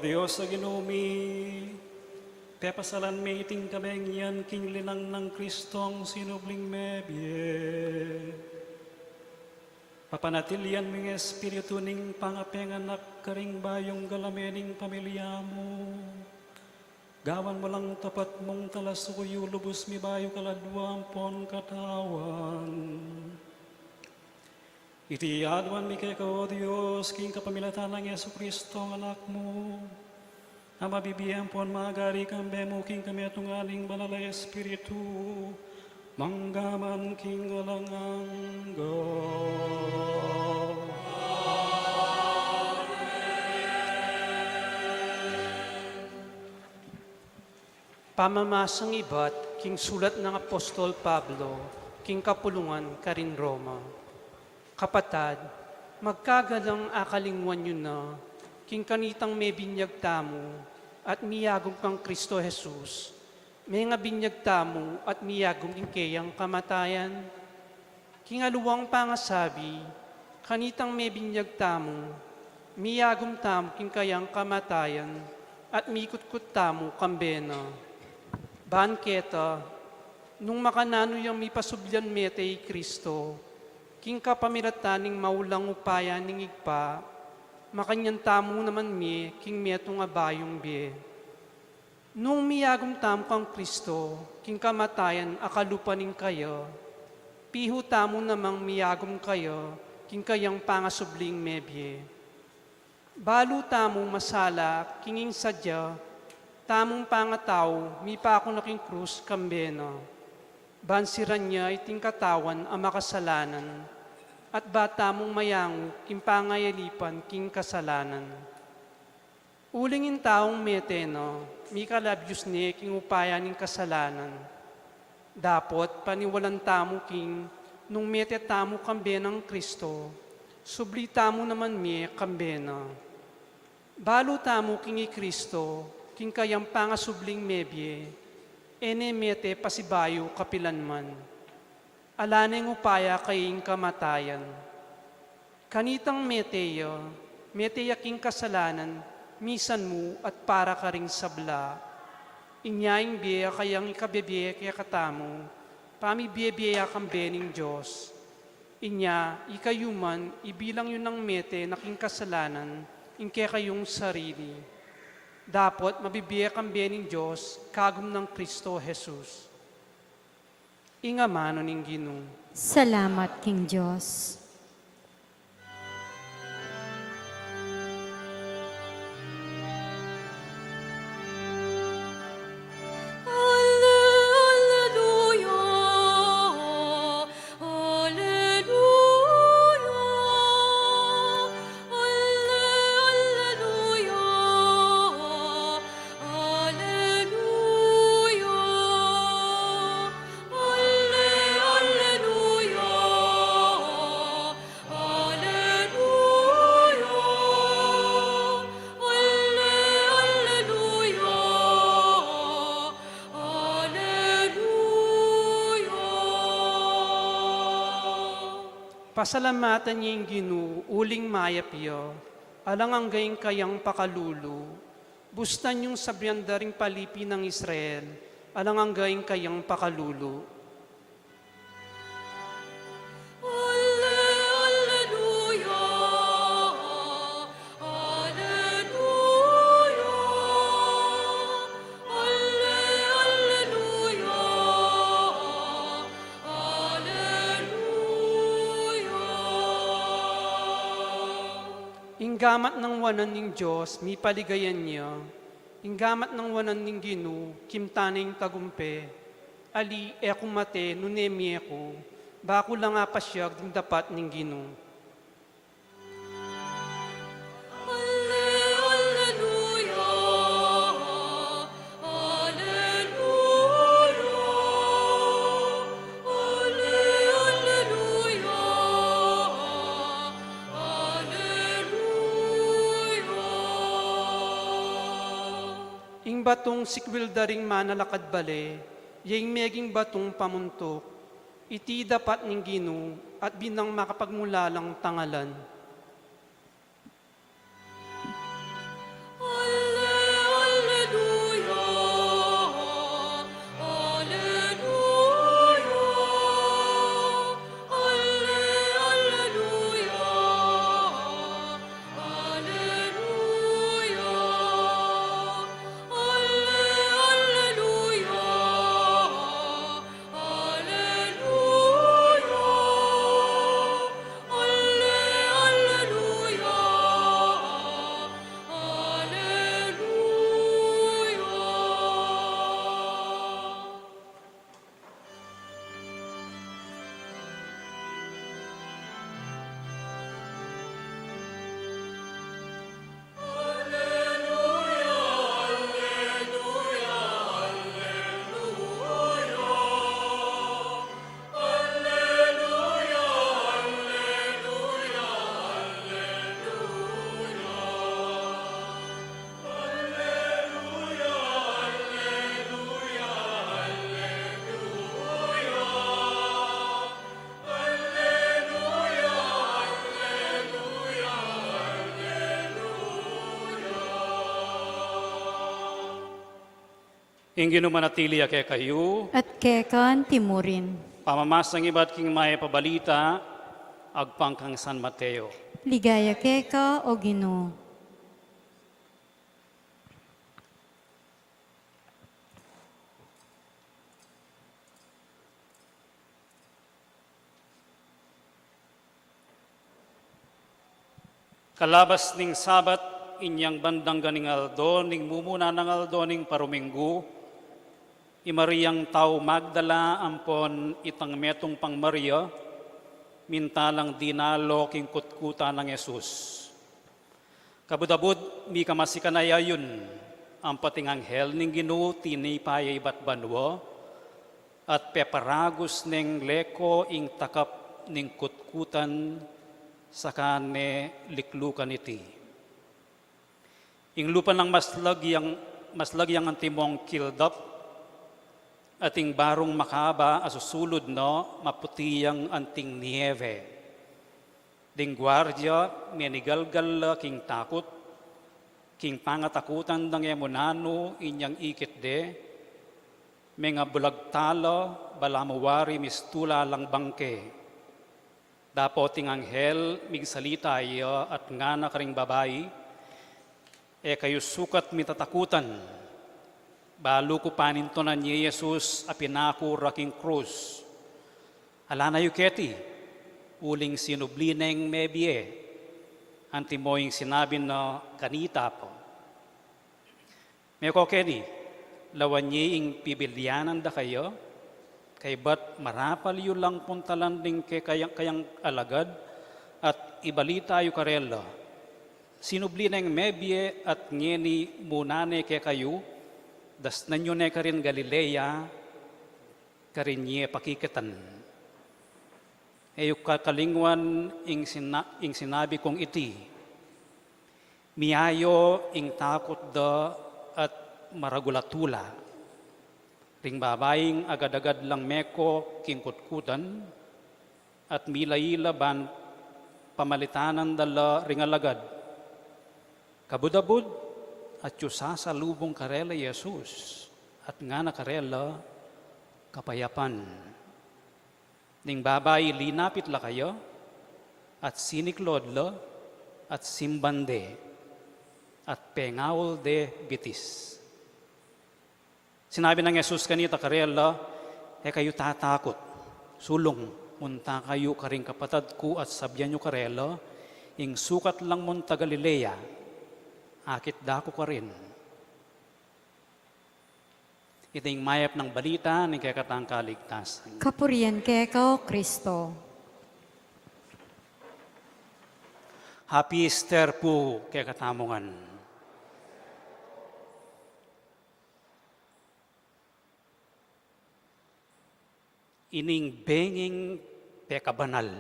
Dios a Ginu mi, pepasalan mi iting kameng yan king linang nang Kristong sinubling mebie. Papanatilian mu ing espiritu ning pangapenganak karing bayung galame ning pamilya mu. Gawan mu lang tapat mung talasuyu, lubus mi bayu kaladua ampon katawan. Iti aduan mi keka, O Dios, king kapamilatan nang Jesu Kristong Anak mu, a mabibie ampon magari kambe mu king kametungan ning Banal a Espiritu, mangga man king alang angga. Pamamasang ibat king sulat nang Apostol Pablo king kapulungan karin Roma. Kapatad, magkagalang akalingwan yu na king kanitang mebinyag tamu at miyagum kang Kristo Jesus, mengabinyag tamu at miyagum king keyang kamatayan. King aliwang pangasabi, kanitang mebinyag tamu, miyagum tamu king kayang kamatayan at mikutkut tamu kambe na. Ban keta, nung makananu yang mipasublian mete i Kristo king kapamilatan ning maulang upaya ning Ibpa, makanyan tamu naman mie king metung a bayung bie. Nung miyagum tamu kang Kristo king kamatayan a kalupa ning kaya, pihu tamu namang miyagum kaya king kayang pangasubling mebie. Balu tamu masala king ing sadya tamung pangatau mipaku na king krus kambe na, ban siran ya iting katawan a makasalanan, at ba tamung mayangu king pangayalipan king kasalanan. Uling ing taung mete na, mikalabyus ne king upaya ning kasalanan. Dapot paniwalan tamu king nung mete tamu kambe nang Kristo, subli tamu naman mie kambe na. Balu tamu king i Kristo king kayang pangasubling mebie, e ne mete pasibayu kapilan man. Ala neng upaya kaya ing kamatayan. Kanitang mete ya, mete ya king kasalanan misan mu at para karing sabla. Inya ing bie a kayang ikabibie kekatamu, pamibie-bie ya kambe ning Dios. Inya ikayu man, ibilang yu nang mete na king kasalanan ing kekayung sarili. Dapot mabibie kambe ning Dios kagum nang Kristo Jesus. Ing amanu ning Ginu. Salamat king Dios. Alleluia, alleluia, alleluia, alle-, alleluia, alleluia, alle-, alleluia, alleluia. Pasalamatan ye ing Ginu, uling mayap ya, alang angga ing kayang pakalulu. Bustan yung sabian da ring palipi nang Israel, alang angga ing kayang pakalulu. Alle-, alleluia, alleluia, alle-, alleluia, alleluia. Ing gamat nang wanan ning Dios, mipaligayan ya. Ing gamat nang wanan ning Ginu, kimtan ne ing tagumpe. Ali, e ku mate nune mie ku, ba ku lang apasiag ding dapat ning Ginu. Alle-, alleluia, alleluia, alle-, alleluia, alleluia. Ing batung sikwil da ring manalakad bale, ya ing meging batung pamuntuk, iti dapat ning Ginu at binang makapagmulalang tangalan. Ing Ginu manatili ya kekayu. At keka antimurin. Pamamasang ibat king Mayap a Balita agpang kang San Mateo. Ligaya keka, o Ginu. Kalabas ning Sabat, inyang bandang ganing aldo, ning mumuna nang aldo ning paruminggu, i Mariang tau Magdala ampon itang metung pang Maria, minta lang dinalo king kutkutan nang Jesus. Kabud-abud, mika masikan a ayun, ampon ing anghel ning Ginu tinipa ya ibat banua, at peparagus neng leko ing takap ning kutkutan, saka ne liklukan iti. Ing lupa nang maslag yang, maslag yang antimong kildap, at ing barung makaba a susulud na maputi yang anting niebe. Ding guardia menigalgal la king takut, king pangatakutan dang e mu nanu inyang ikit de, mengabulag tala, balamu wari mistula lang bangke. Dapot ing anghel migsalita ya at ngana karing babai, E kayu sukat mitatakutan. Balu ku panintunan ye Jesus a pinaku ra king krus. Ala na yu keti, uling sinubli neng mebie, antimo ing sinabi na kanita pa. Meko keni, lawan ye ing pibilyanan da kaya, kaybat marapal yu lang puntalan ding kekayang, kayang alagad, at ibalita yu karela. Sinubli neng mebie at ngeni muna ne kekayu, dasnan yu ne karin Galilea, karin ye pakikitan. E yu kakalingwan ing sina-, ing sinabi kung iti. Miyayo ing takut da at maragul a tula. Ring babaing agad-agad lang meko king kutkutan, at mila-ila ban pamalitanan da la ring alagad. Kabud-abud, atyu sasalubung karela i Jesus, at ngana karela, Kapayapan. Ning babai linapit la kaya, at siniklaud la, at simban de, at pengaul de bitis. Sinabi nang Jesus kanita karela, E kayu tatakut. Sulung, munta kayu karing kapatad ku at sabian yu karela, ing sukat lang munta Galilea, akit da ku karin. Iti ing mayap nang balita ning kekatang kaligtasan. Kapurian keka, O Kristo. Happy Easter pu kekatamu ngan. Ining benging pekabanal,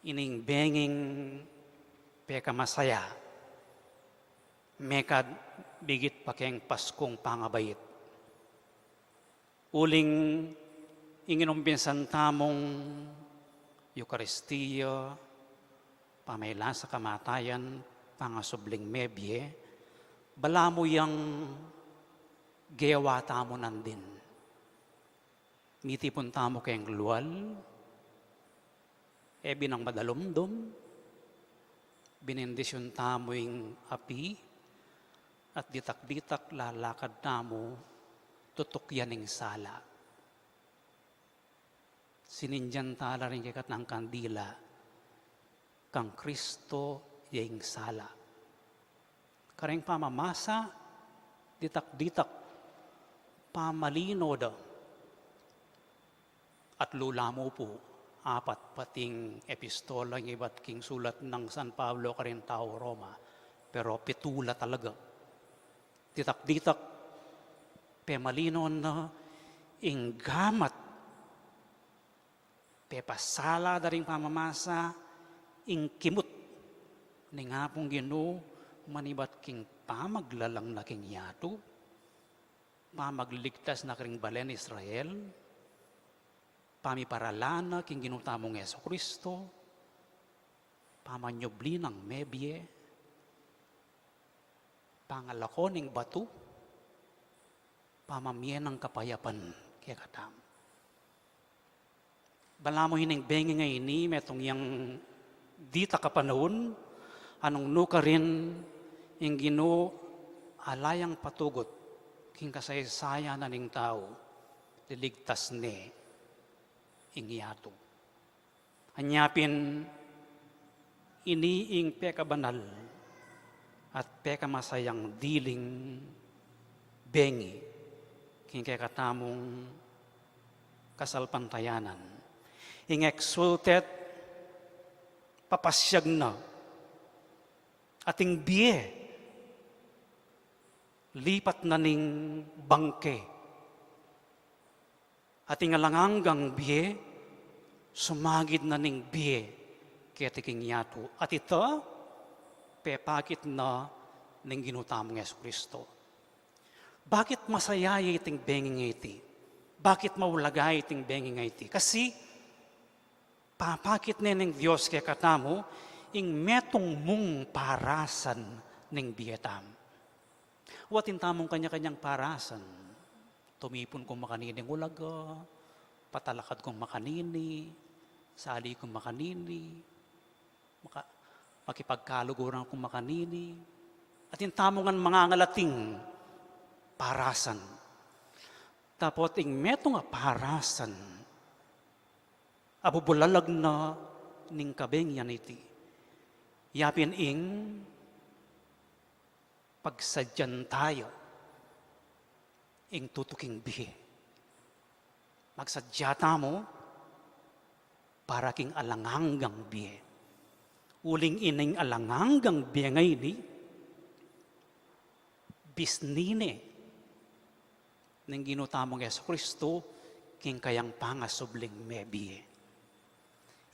ining benging pekamasaya, mekad bigit pa keng Paskung pangabait. Uling ing inumpinsan tamung Eukaristia, pamailasa kamatayan, pangasubling mebie, balamu yang gewa tamu nandin. Mitipun tamu keng lual, e binang madalumdum, binendisyun tamu ing api, at ditak-ditak lalakad tamu tutuk ya ning sala. Sinindian tala ring kekatang kandila, kang Kristo ya ing sala. Kareng pamamasa, ditak-ditak, pamalino da. At lula mu pu, apat pating epistola ing ibat king sulat nang San Pablo karing tau Roma, pero pitu la talaga. Ditak-ditak, pemalinon na ing gamat, pepasala da ring pamamasa, ing kimut ning Apung Ginu, manibat king pamaglalang na king yatu, pamagligtas na karing balen Israel, pamiparalan na king Ginu tamung Jesu Kristo, pamanyubli nang mebie, pangalako ning batu, pamamie nang kapayapan kekatamu. Balamu ining bengi ngeni, metung yang ditak a panaun, nung nukarin ing Ginu ala yang patugut king kasaysayan na ning tau, liligtas ne ing yatu. Anya pin, ini ing pekabanal at pekamasayang diling bengi king kekatamung kasalpantayanan. Ing exultet, papasyag na, ating bie, lipat na ning bangke. Ating alang anggang bie, sumagid na ning bie keti king yatu. At ita, pepakit na ning Ginu tamung Jesu Kristo. Bakit masaya ya iting bengi ngeni? Bakit maulaga iting bengi ngeni? Kasi, papakit ne ning Dios kekatamu ing metung mung parasan ning bie tamu. Atin tamung kanya-kanyang parasan. Tumipun kung makanini ing ulaga, patalakad kung makanini, sali kung makanini, maka-, makipagkaluguran kung makanini. Atin tamu ngan mangangalating parasan. Dapot ing metung a parasan, abubulalag na ning kabengian iti. Ya pin ing pagsadyan taya ing tutuking bie. Magsadya tamu para king alang anggang bie. Uling ining alang anggang bie ngeni, bisni ne ning Ginu tamung Jesu Kristo king kayang pangasubling mebie.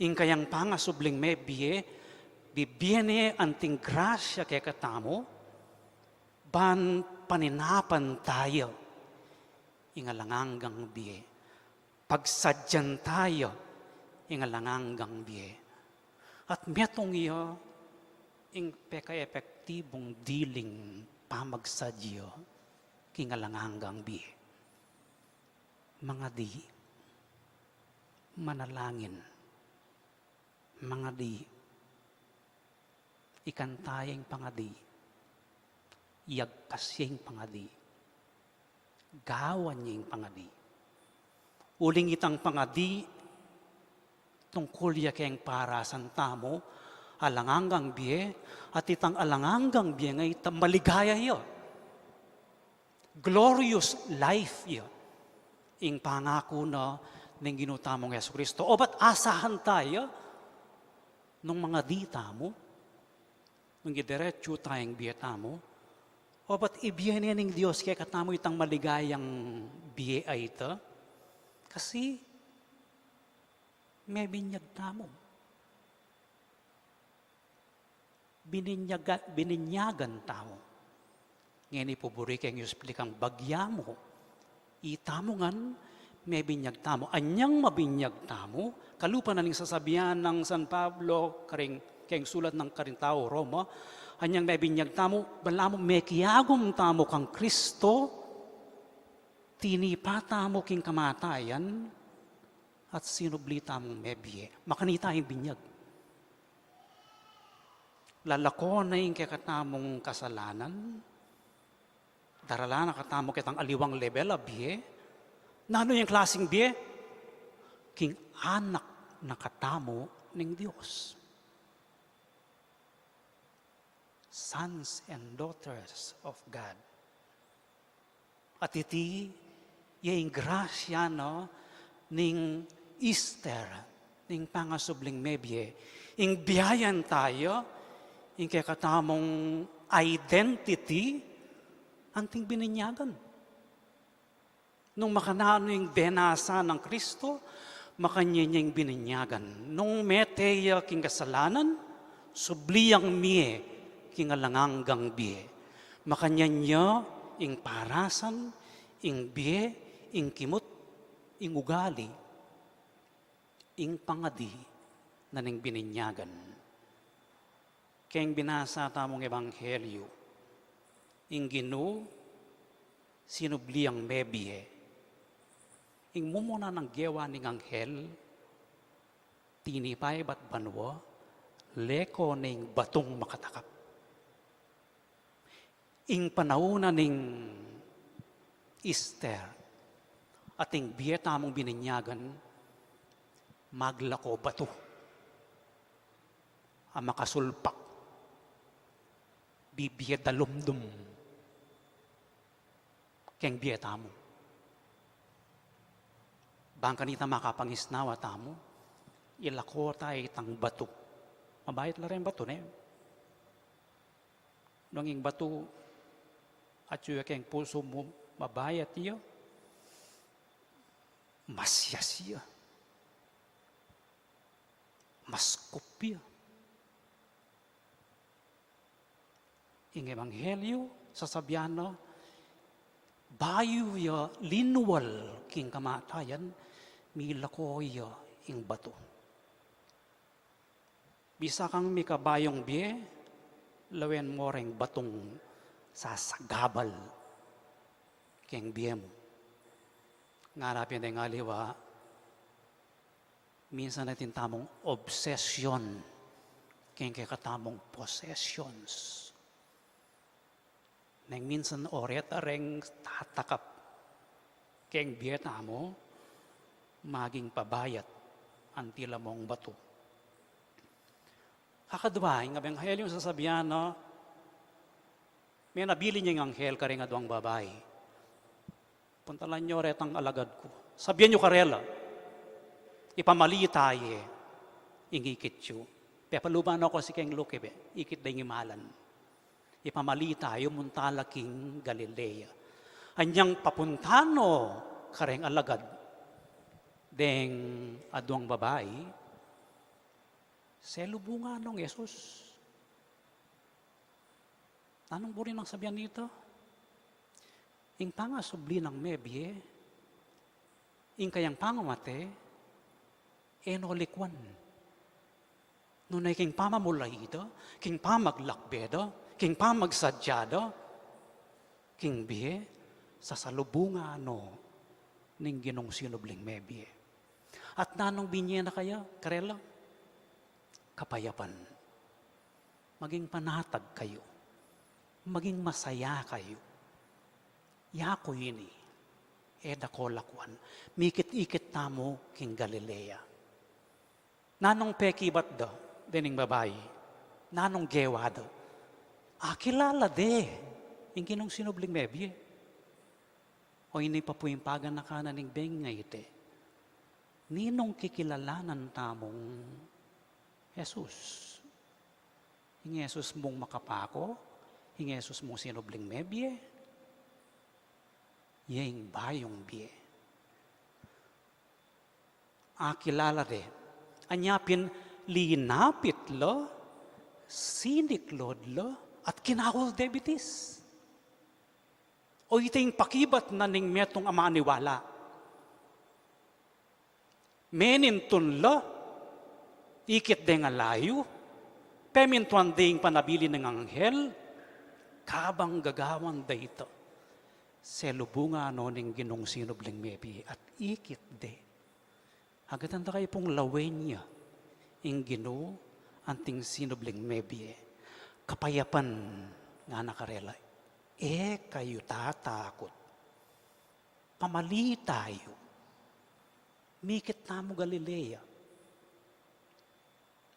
Ing kayang pangasubling mebie, bibie ne anting grasya kekatamu, ban paninapan taya ing alang anggang bie. Pagsadyan taya ing alang anggang bie. At metung ya ing pekaepektibung diling pamagsadya king alang anggang bie. Mangadi, manalangin, mangadi, ikanta ya ing pangadi, iyagkas ya ing pangadi, gawan ya ing pangadi. Uling itang pangadi, tungkul ya keng parasan tamu, alang anggang bie, at itang alang anggang bie nga ita maligaya ya. Glorious life ya ing pangaku na ning Ginu tamung Jesu Kristo. Obat asahan taya nung mangadi tamu, nung idiretsu taya ing bie tamu, obat ibie ne ning Dios kekatamu itang maligayang bie a ita. Kasi mebinyag tamu. Bininyaga-, bininyagan tamu. Ngeni pu buri keng yu explikang bagya mu. Itamu ngan, mebinyag tamu. Anyang mabinyag tamu, kalupa na ning sasabian nang San Pablo, karing, keng sulat nang karing tau Roma, anyang mebinyag tamu, balamu mekiagum tamu kang Kristo, tinipa tamu king kamatayan, at sinubli tamung mebie. Makanita ing binyag. Lalako na ing kekatamung kasalanan, darala na katamu ketang aliwang lebel a bie. Nanu yang klasing bie? King anak na katamu ning Dios. Sons and daughters of God. At iti, ya ing grasya na ning Easter, ning pangasubling mebie, ing biayan taya, ing kekatamung identity, anting bininyagan. Nung makananu ing benasa nang Kristo, makanyan ya ing bininyagan. Nung mete ya king kasalanan, subli yang mie king alang anggang bie. Makanyan ya ing parasan, ing bie, ing kimut, ing ugali, ing pangadi na ning bininyagan. Keng binasa tamung ebanghelyu, ing Ginu, Sinubli yang mebie. Ing mumuna nang gewa ning anghel, tinipa ibat banua, leko ning batung makatakap. Ing panaun na ning Easter, ating bie tamung bininyagan, maglako batu a makasulpak, bibie dalumdum keng bie tamu. Bang kanita makapangisnawa tamu, ilako ta itang batu. Mabayat la reng batu, ne? Nung ing batu atyu ya keng pusu mu, mabayat ya, masias ya, maskup ya. Ing ebanghelyu, sasabian na, bayu ya linual king kamatayan, milako ya ing batu. Bisa kang mikabayung bie, lawen mo reng batung sasagabal keng bie mu. Ngara pin deng aliwa, minsan atin tamung obsession keng kekatamung possessions. Neng minsan o reta reng tatakap keng bie tamu, maging pabayat anti la mung batu. Kakadwa, ing ebanghelyu sasabian na, menabilin ya ing anghel kareng aduang babai. Puntalan yu retang alagad ku. Sabian yu karela, ipamalita ye ing ikit yu. Pepaluban no ku si Keng Luke be, ikit deng imalan. Ipamalita yu, munta la king Galilea. Anyang papuntan no kareng alagad deng aduang babai, selubungan nong Jesus. Nanung buri nang sabian nita? Ing pangasubli nang mebie, ing kayang pangamate, e no likuan. Nune king pamamulai da, king pamaglakbe da, king pamagsadya da king bie, sasalubungan no ning Ginung sinubling mebie. At nanung binye na kaya karela? Kapayapan. Maging panatag kayu. Maging masaya kayu. Yaku ini, e da ko lakuan. Mikit-ikit tamu king Galilea. Nanung pekibat da dening babai? Nanung gewa da? Akilala de ing Ginung sinubling mebie. O ini pa pu ing paganakan na ning bengi ngeni, ninung kikilalanan tamung Jesus? Ing Jesus mung makapako, ing Jesus mung sinubling mebie, ya ing bayung bie? Akilala de. Anya pin linapit la, siniklod la, at kinakul de bitis. O iti ing pakibat na ning metung a maniwala. Menintun la, ikit deng alayu, pemintuan de ing panabilin ning anghel, kabang gagawan da ita, selubungan no ning Ginung sinubling mebie at ikit de. Agatan da kayu pung lawen ya ing Ginu anting sinubling mebie. Kapayapan, ngana karela, e kayu tatakut. Pamalita yu. Mikit tamu Galilea.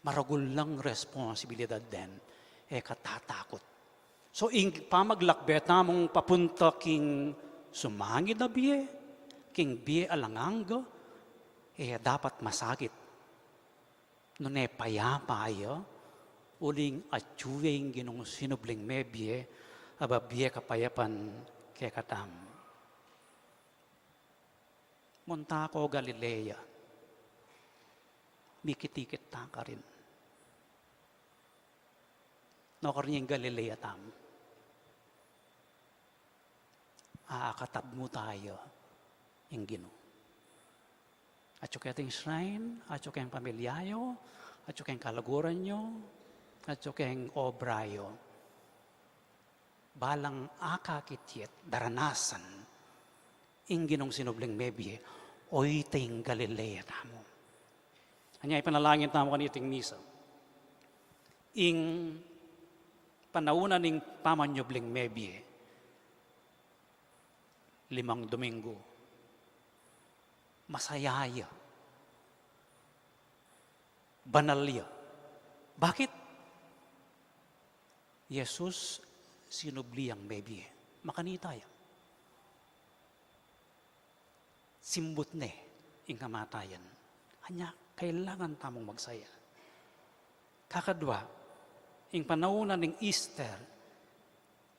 Maragul lang responsibilidad den, e ka tatakut. So, ing pamaglakbe tamung papunta king sumangid a bie, king bie alang angga, e dapat masakit. Nune payapa ya, uling atyu ya ing Ginung sinubling mebie, a babie kapayapan kekatamu. Munta ko Galilea. Mikit-ikit ta karin. Nukarin ing Galilea tamu? Akatad mu taya ing Ginu. Atyu keting shrine, atyu keng pamilya yu, atyu keng kaluguran yu, atyu keng obra yu. balang akakit ya at daranasan ing Ginung sinubling mebie, o ita ing Galilea tamu. Anya ipanalangin tamu kaniting misa. Ing panaun na ning pamanyubling mebie, limang Domingo, masaya ya, banal ya. Bakit? Jesus sinubli yang mebie. Makanita ya. Simbut ne ing kamatayan. Anya, kailangan tamung magsaya. Kakadwa, ing panaun na ning Easter,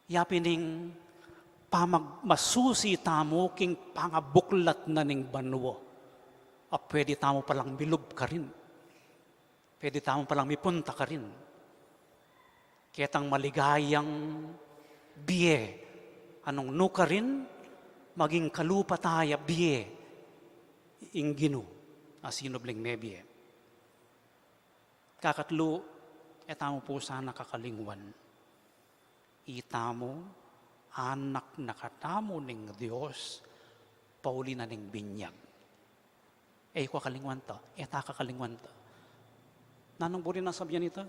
yapin ing pamagmasusi tamu king pangabuklat na ning banua. A pwede tamu palang milub karin. Pwede tamu palang mipunta karin. Ketang maligayang bie, anung nu karin, maging kalupa taya bie, ing Ginu a sinubling mebie. Kakatlu, e tamu pu sana kakalingwan. Itamu, anak na katamu ning Dios, pauli na ning binyag. E ku kakalingwan ta, e ta kakalingwan ta. Nanung buri nang sabyan ita?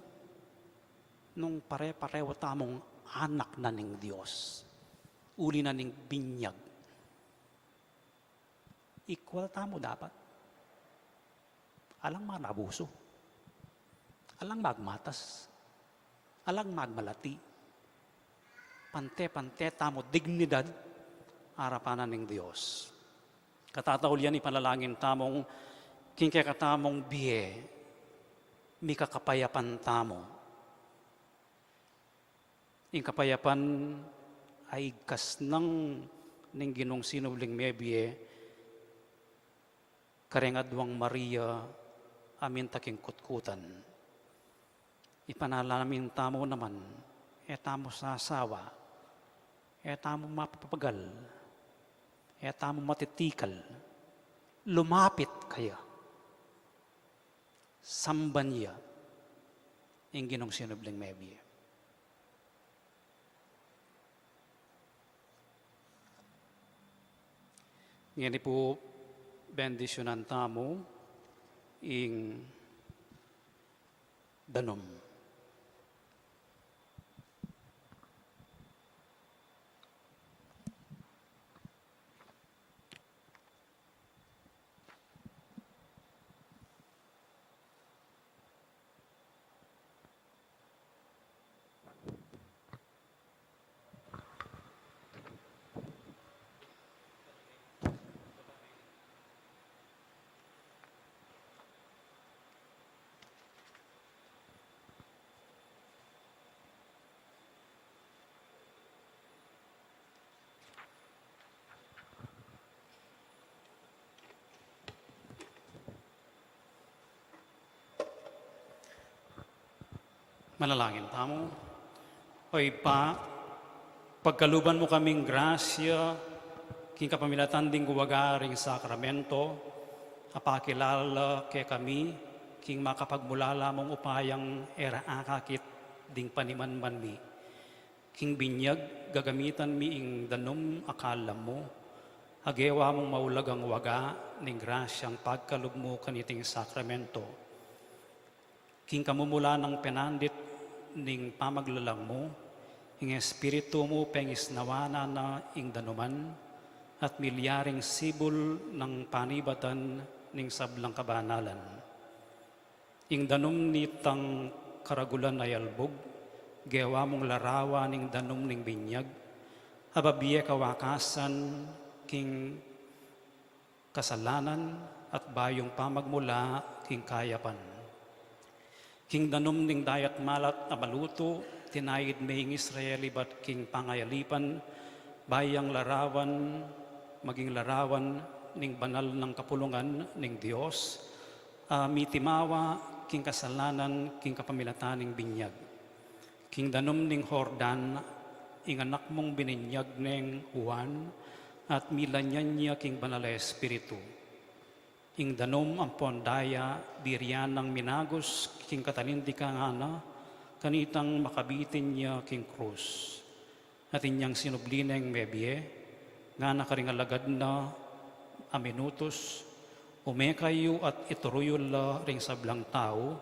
Nung pare-pareho tamung anak na ning Dios, uli na ning binyag. Equal tamu dapat. Alang manabusu. Alang magmatas. Alang magmalati. Pante-pante tamu dignidad arapan na ning Dios. Katataulian, ipanalangin tamung king kekatamung bie, mikakapayapan tamu. Ing kapayapan a igkas nang ning Ginung sinubling mebie, kareng Aduang Maria, a minta king kutkutan. Ipanalangin tamu naman, e tamu sasawa, e tamu mapapagal, e tamu matitikal, lumapit kaya. Samban ya ing Ginung sinubling mebie. Ngeni pu, bendisyunan tamu ing danum. Manalangin tamu. O Ibpa, pagkaluban mu kaming grasya king kapamilatan ding waga ring sakramento, a pakilala kekami king makapagmulala mung upayang e ra akakit ding panimanman mi. King binyag gagamitan mi ing danum a kalam mu, a gewa mung maulagang waga ning grasyang pagkalub mu kaniting sakramento. King kamumulan nang penandit ning pamaglalang mu, ing Espiritu mu pengisnawan na ing danuman, at milyaring sibul nang panibatan ning sablang kabanalan. Ing danum nitang karagulan a yalbug, gewa mung larawan ning danum ning binyag, a babie kawakasan king kasalanan at bayung pamagmula king kayapan. King danum ning dayat malat a malutu, tinaid me ing Israel ibat king pangayalipan, ba yang larawan, maging larawan ning banal nang kapulungan ning Dios, a mitimawa king kasalanan king kapamilatan ning binyag. King danum ning Jordan, ing anak mung bininyag neng Juan, at milanyan ya king Banal a Espiritu. Ing danum ampon daya, birian nang minagus king katanindikan na, kanitang makabitin ya king krus. At inyang sinubli neng mebie, ngana karing alagad na a minutus, ume kayu at ituru yu la ring sablang tau,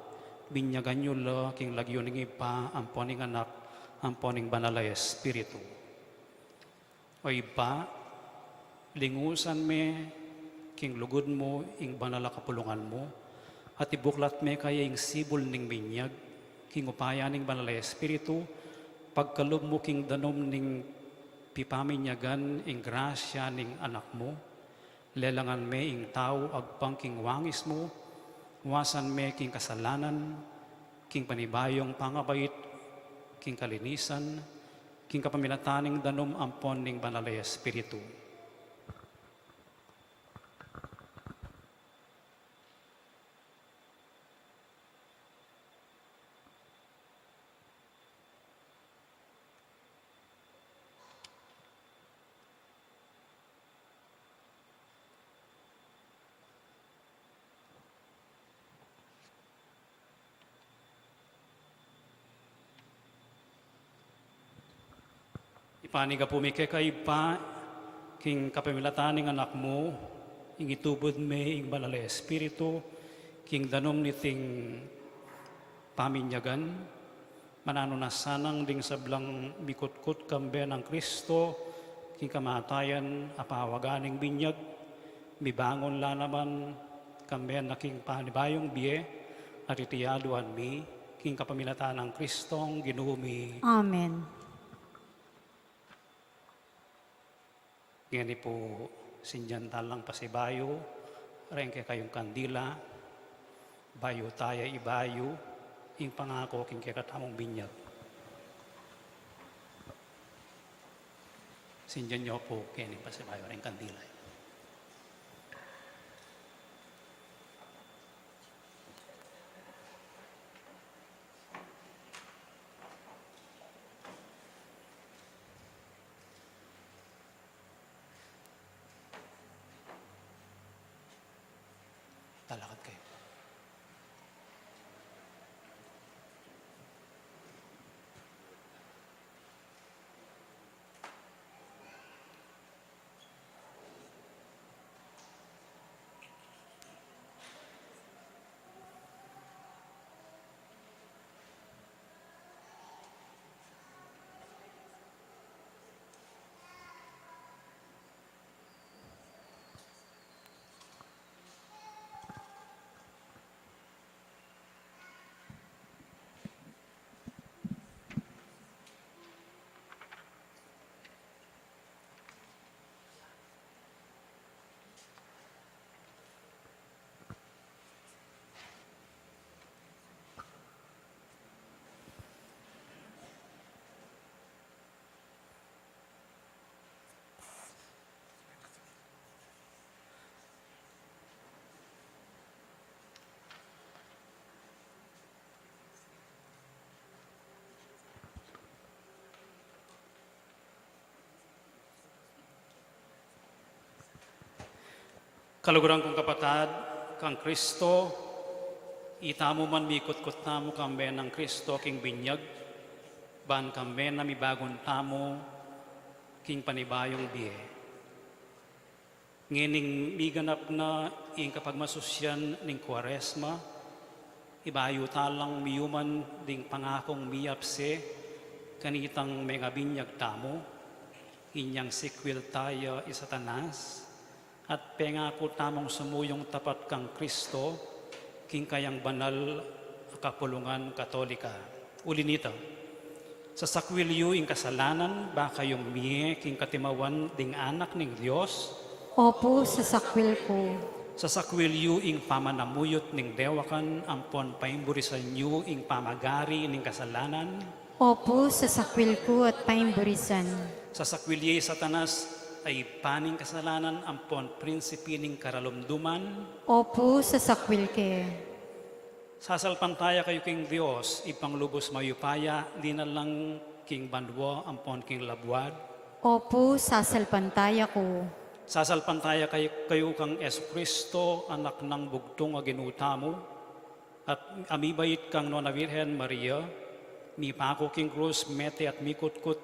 binyagan yu la king lagyu ning Ibpa, ampo ning Anak, ampo ning Banal a Espiritu. O Ibpa, lingusan me king lugud mu ing banal a kapulungan mu, at ibuklat me kaya ing sibul ning binyag, king upaya ning Banal a Espiritu, pagkalub mu king danum ning pipaminyagan ing grasya ning Anak mu, lelangan me ing tau agpang king wangis mu, wasan me king kasalanan, king panibayung pangabait, king kalinisan, king kapamilatan ning danum ampon ning Banal a Espiritu. Ipanyawad mi keka Ibpa, king kapamilatan ning Anak mu, ing itubud me ing Banal a Espiritu, king danum niting paminyagan, mananu na sanang ding sablang mikutkut kambe nang Kristo, king kamatayan a pawaga ning binyag, mibangun la naman kambe na king panibayung bie, at iti aduan mi, king kapamilatan nang Kristong Ginu mi. Amen. Ngeni pu, sindian talang pasibayu reng kekayung kandila, bayu taya ibayu ing pangaku king kekatamung binyag. Sindian yu pu keni pasibayu reng kandila. Talakad kayu. Kaluguran kung kapatad kang Kristo, itamu man mikutkut tamu kambe nang Kristo king binyag, ban kambe na mibangun tamu king panibayung bie. Ngening miganap na ing kapagmasusian ning Kuaresma, ibayu talang miyuman ding pangakung miyapse kanitang mengabinyag tamu, inyang sikwil taya i Satanas, at pengaku tamung sumuyung tapat kang Kristo, king kayang banal a kapulungan Katolika. Uli nita, sasakwil yu ing kasalanan, ba kayung mie king katimawan ding anak ning Dios? Opu, sasakwil ku. Sasakwil yu ing pamanamuyut ning dewakan, ampon paimburisan yu ing pamagari ning kasalanan? Opu, sasakwil ku at paimburisan. Sasakwil ye i Satanas a ibpa ning kasalanan ampon prinsipi ning karalumduman? Opu, sasakwil ke. Sasalpantaya kayu king Dios, Ibpang lubus mayupaya, linalang king banua ampon king labuad? Opu, sasalpantaya ku. Sasalpantaya kay-, kayu kang Jesucristo, Anak nang bugtung a Ginu tamu, at a mibait kang Nuan a Virgen Maria, mipaku king krus, mete at mikutkut,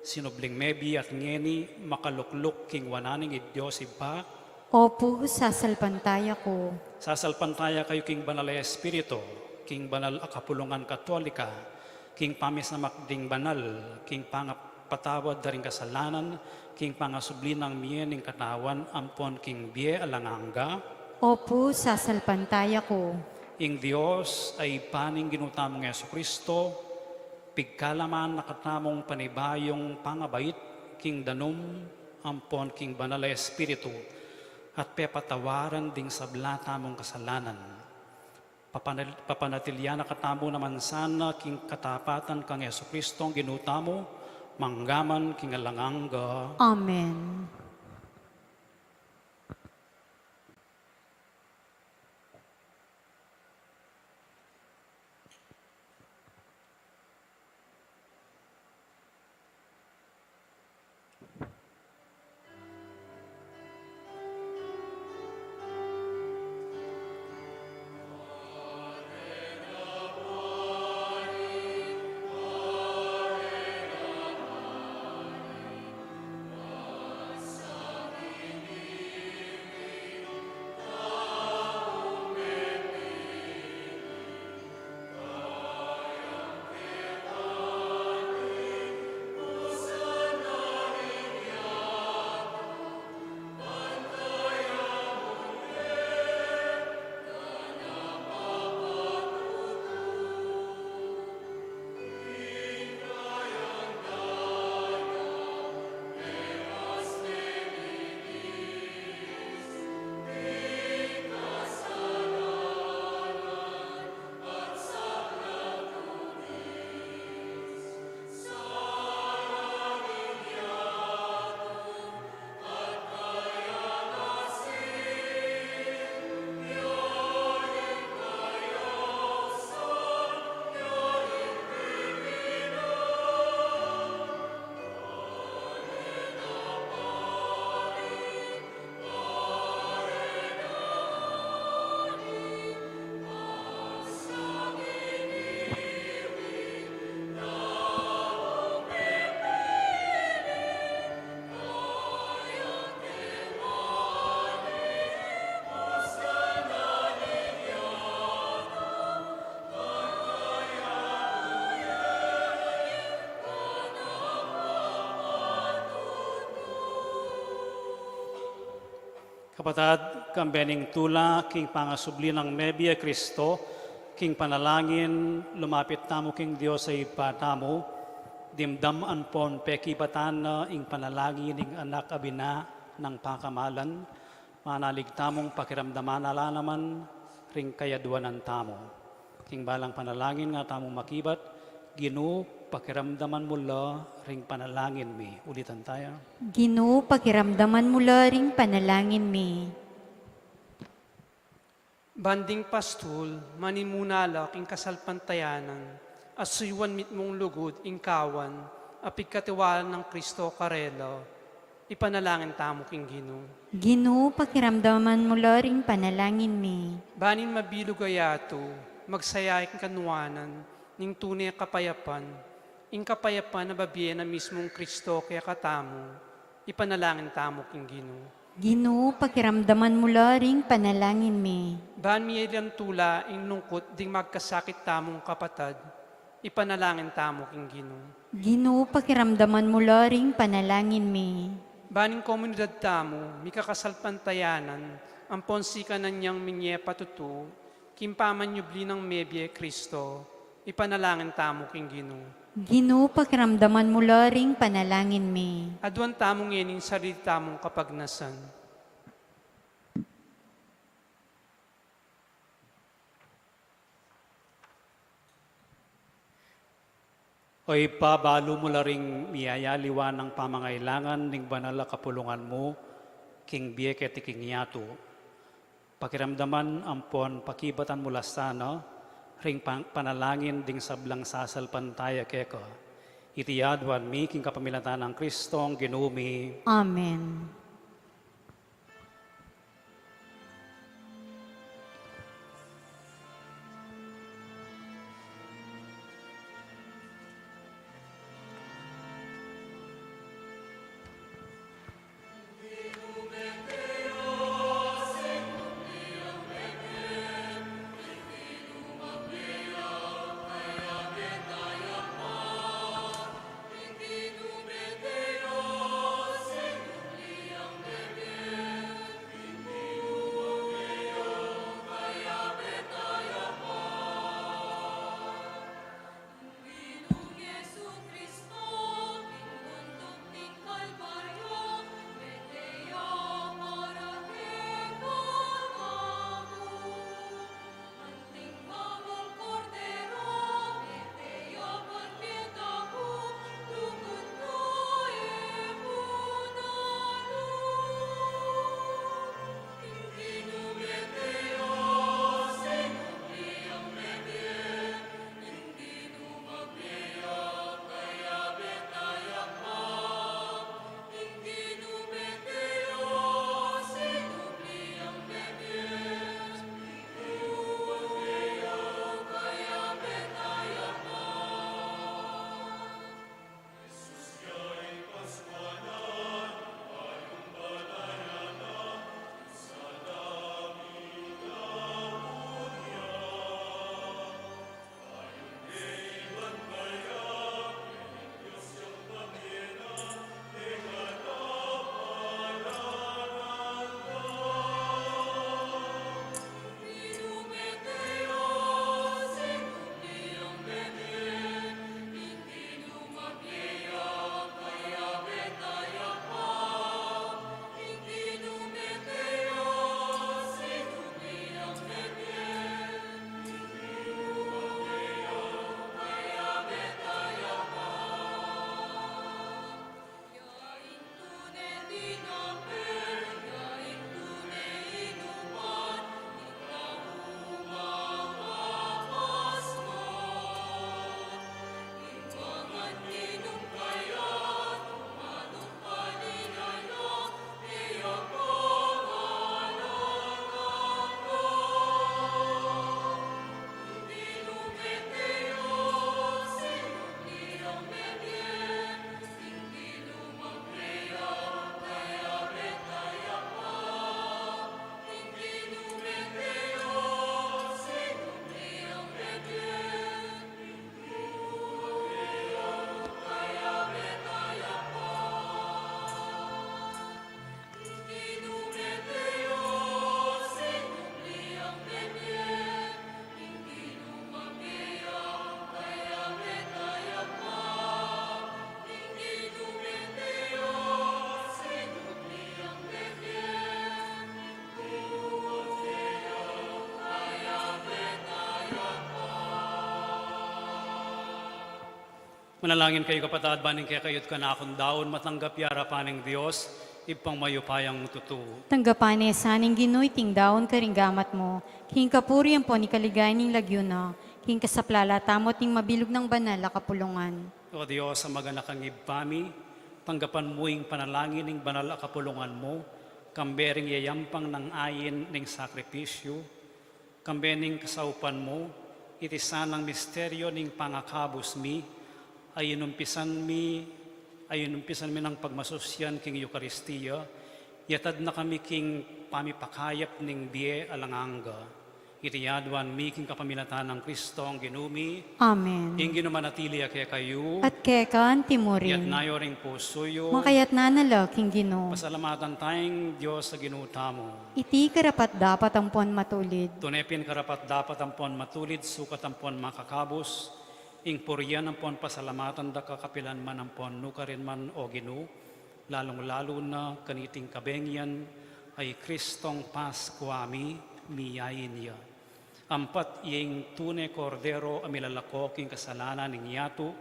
Sinubling mebie at ngeni makalukluk king wanan ning Dios Ibpa. Opu, sasalpantaya ku. Sasalpantaya kayu king Banal a Espiritu, king banal a kapulungan Katolika, king pamisamak ding banal, king pangapatawad da ring kasalanan, king pangasubli nang mie ning katawan ampon king bie alang angga. Opu, sasalpantaya ku. Ing Dios a Ibpa ning Ginu tamung Jesucristo, pigkalaman na katamung panibayung pangabait king danum ampon king Banal a Espiritu, at pepatawaran ding sabla tamung kasalanan. Papanal-, papanatilian na katamu naman sana king katapatan kang Jesucristong Ginu tamu, manggaman king alang angga. Amen. Kapatad, kambe ning tula king pangasubli nang mebie Kristo, king panalangin lumapit tamu king Dios a Ibpa tamu, dimdam ampon pekibatan na ing panalangin ning Anak a Bina nang pakamalan, manalig tamung pakiramdaman na la naman ring kayadwanan tamu. King balang panalangin nga tamu makibat, Ginu, pakiramdaman mu la ring panalangin mi. Ulitan taya. Ginu, pakiramdaman mu la ring panalangin mi. Ban ding pastul, manimuna la king kasalpantayanan, a suyuan mitmung lugud ing kawan a pigkatiwala nang Kristo karela, ipanalangin tamu king Ginu. Ginu, pakiramdaman mu la ring panalangin mi. Ban ing mabilug a yatu magsaya king kanuanan ning tune kapayapan, ing kapayapan a babie na mismung Kristo kekatamu, ipanalangin tamu king Ginu. Ginu, pakiramdaman mu la ring panalangin mi. Ban mie lang tula ing lungkut ding magkasakit tamung kapatad, ipanalangin tamu king Ginu. Ginu, pakiramdaman mu la ring panalangin mi. Ban ing komunidad tamu mikakasalpantayanan ampon sikanan yang minie patutu king pamanyubli nang mebie Kristo, ipanalangin tamu king Ginu. Ginu, pakiramdaman mu la ring panalangin mi. Aduan tamu ngening sarili tamung kapagnasan. O Ibpa, balu mu la ring miyayaliwan nang pamangailangan ning banal a kapulungan mu king bie keti king yatu. Pakiramdaman ampon pakibatan mu la sana ring pan-, panalangin ding sablang sasalpantaya keka. Iti aduan mi king kapamilatan nang Kristong Ginu mi. Amen. Manalangin kayu, kapatad, ban ing kekayu't kanakung daun matanggap ya king arapan ning Dios, Ibpang mayupayang tutu. Tanggapan na sa ning Ginu iting daun karing gamat mu, king kapurian ampon king kaligayan ning lagyu na, king kasaplalan tamu at ning mabilug nang banal a kapulungan. O Dios, a maganakang Ibpa mi, tanggapan mu ing panalangin ning banal a kapulungan mu, kambe ring yayampang nang ain ning sakripisyu, kambe ning kasaupan mu, iti sanang misteryu ning pangakabus mi, a inumpisan mi, a inumpisan mi nang pagmasusyan king Eukaristia, yatad na kami king pamipakayap ning bie alang angga. Iti aduan mi king kapamilatan nang Kristong Ginu mi. Amen. Ing Ginu manatili ya kekayu. At keka anti mu rin. Iyatas yu ring pusu yu. Makayatas na la king Ginu. Pasalamatan taya ing Dios a Ginu tamu. Iti karapat-dapat ampon matulid. Tune pin karapat-dapat ampon matulid, sukat ampon makakabus, ing purian ampon pasalamatan da ka kapilan man ampon nukarin man, O Ginu, lalung-lalu na kaniting kabengi a i Kristong Paskua mi, miyain ya. Ampat ya ing tune Kordero a milalako king kasalanan ning yatu,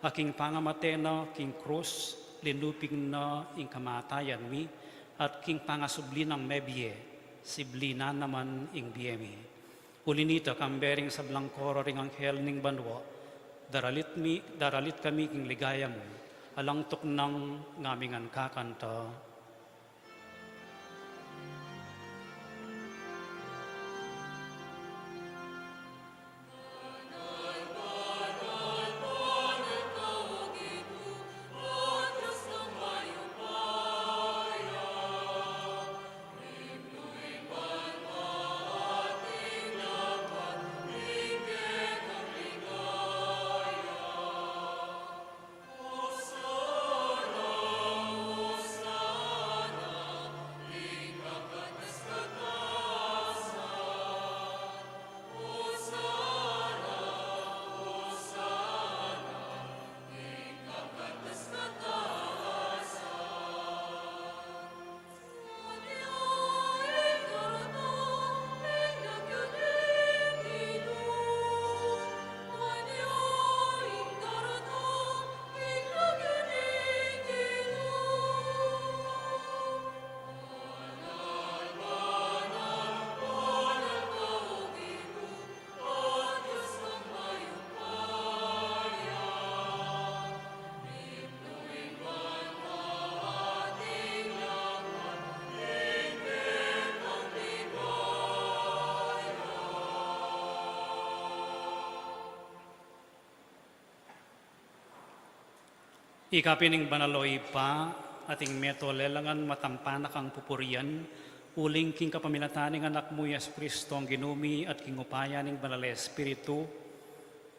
a king pangamate na king krus, linupig na ing kamatayan mi, at king pangasubli nang mebie, sibli na naman ing bie mi. Uli na nita, kambe ring sablang koro ring anghel ning banua, daralit mi, daralit kami king ligaya mu, alang tuknang ngaming kakanta. Ika pin ing banal, o Ibpa, at ing meto lelangan matampa na kang pupurian, uling king kapamilatan ning Anak mu, Jesucristo, ing Ginu mi, at king upaya ning Banal a Espiritu,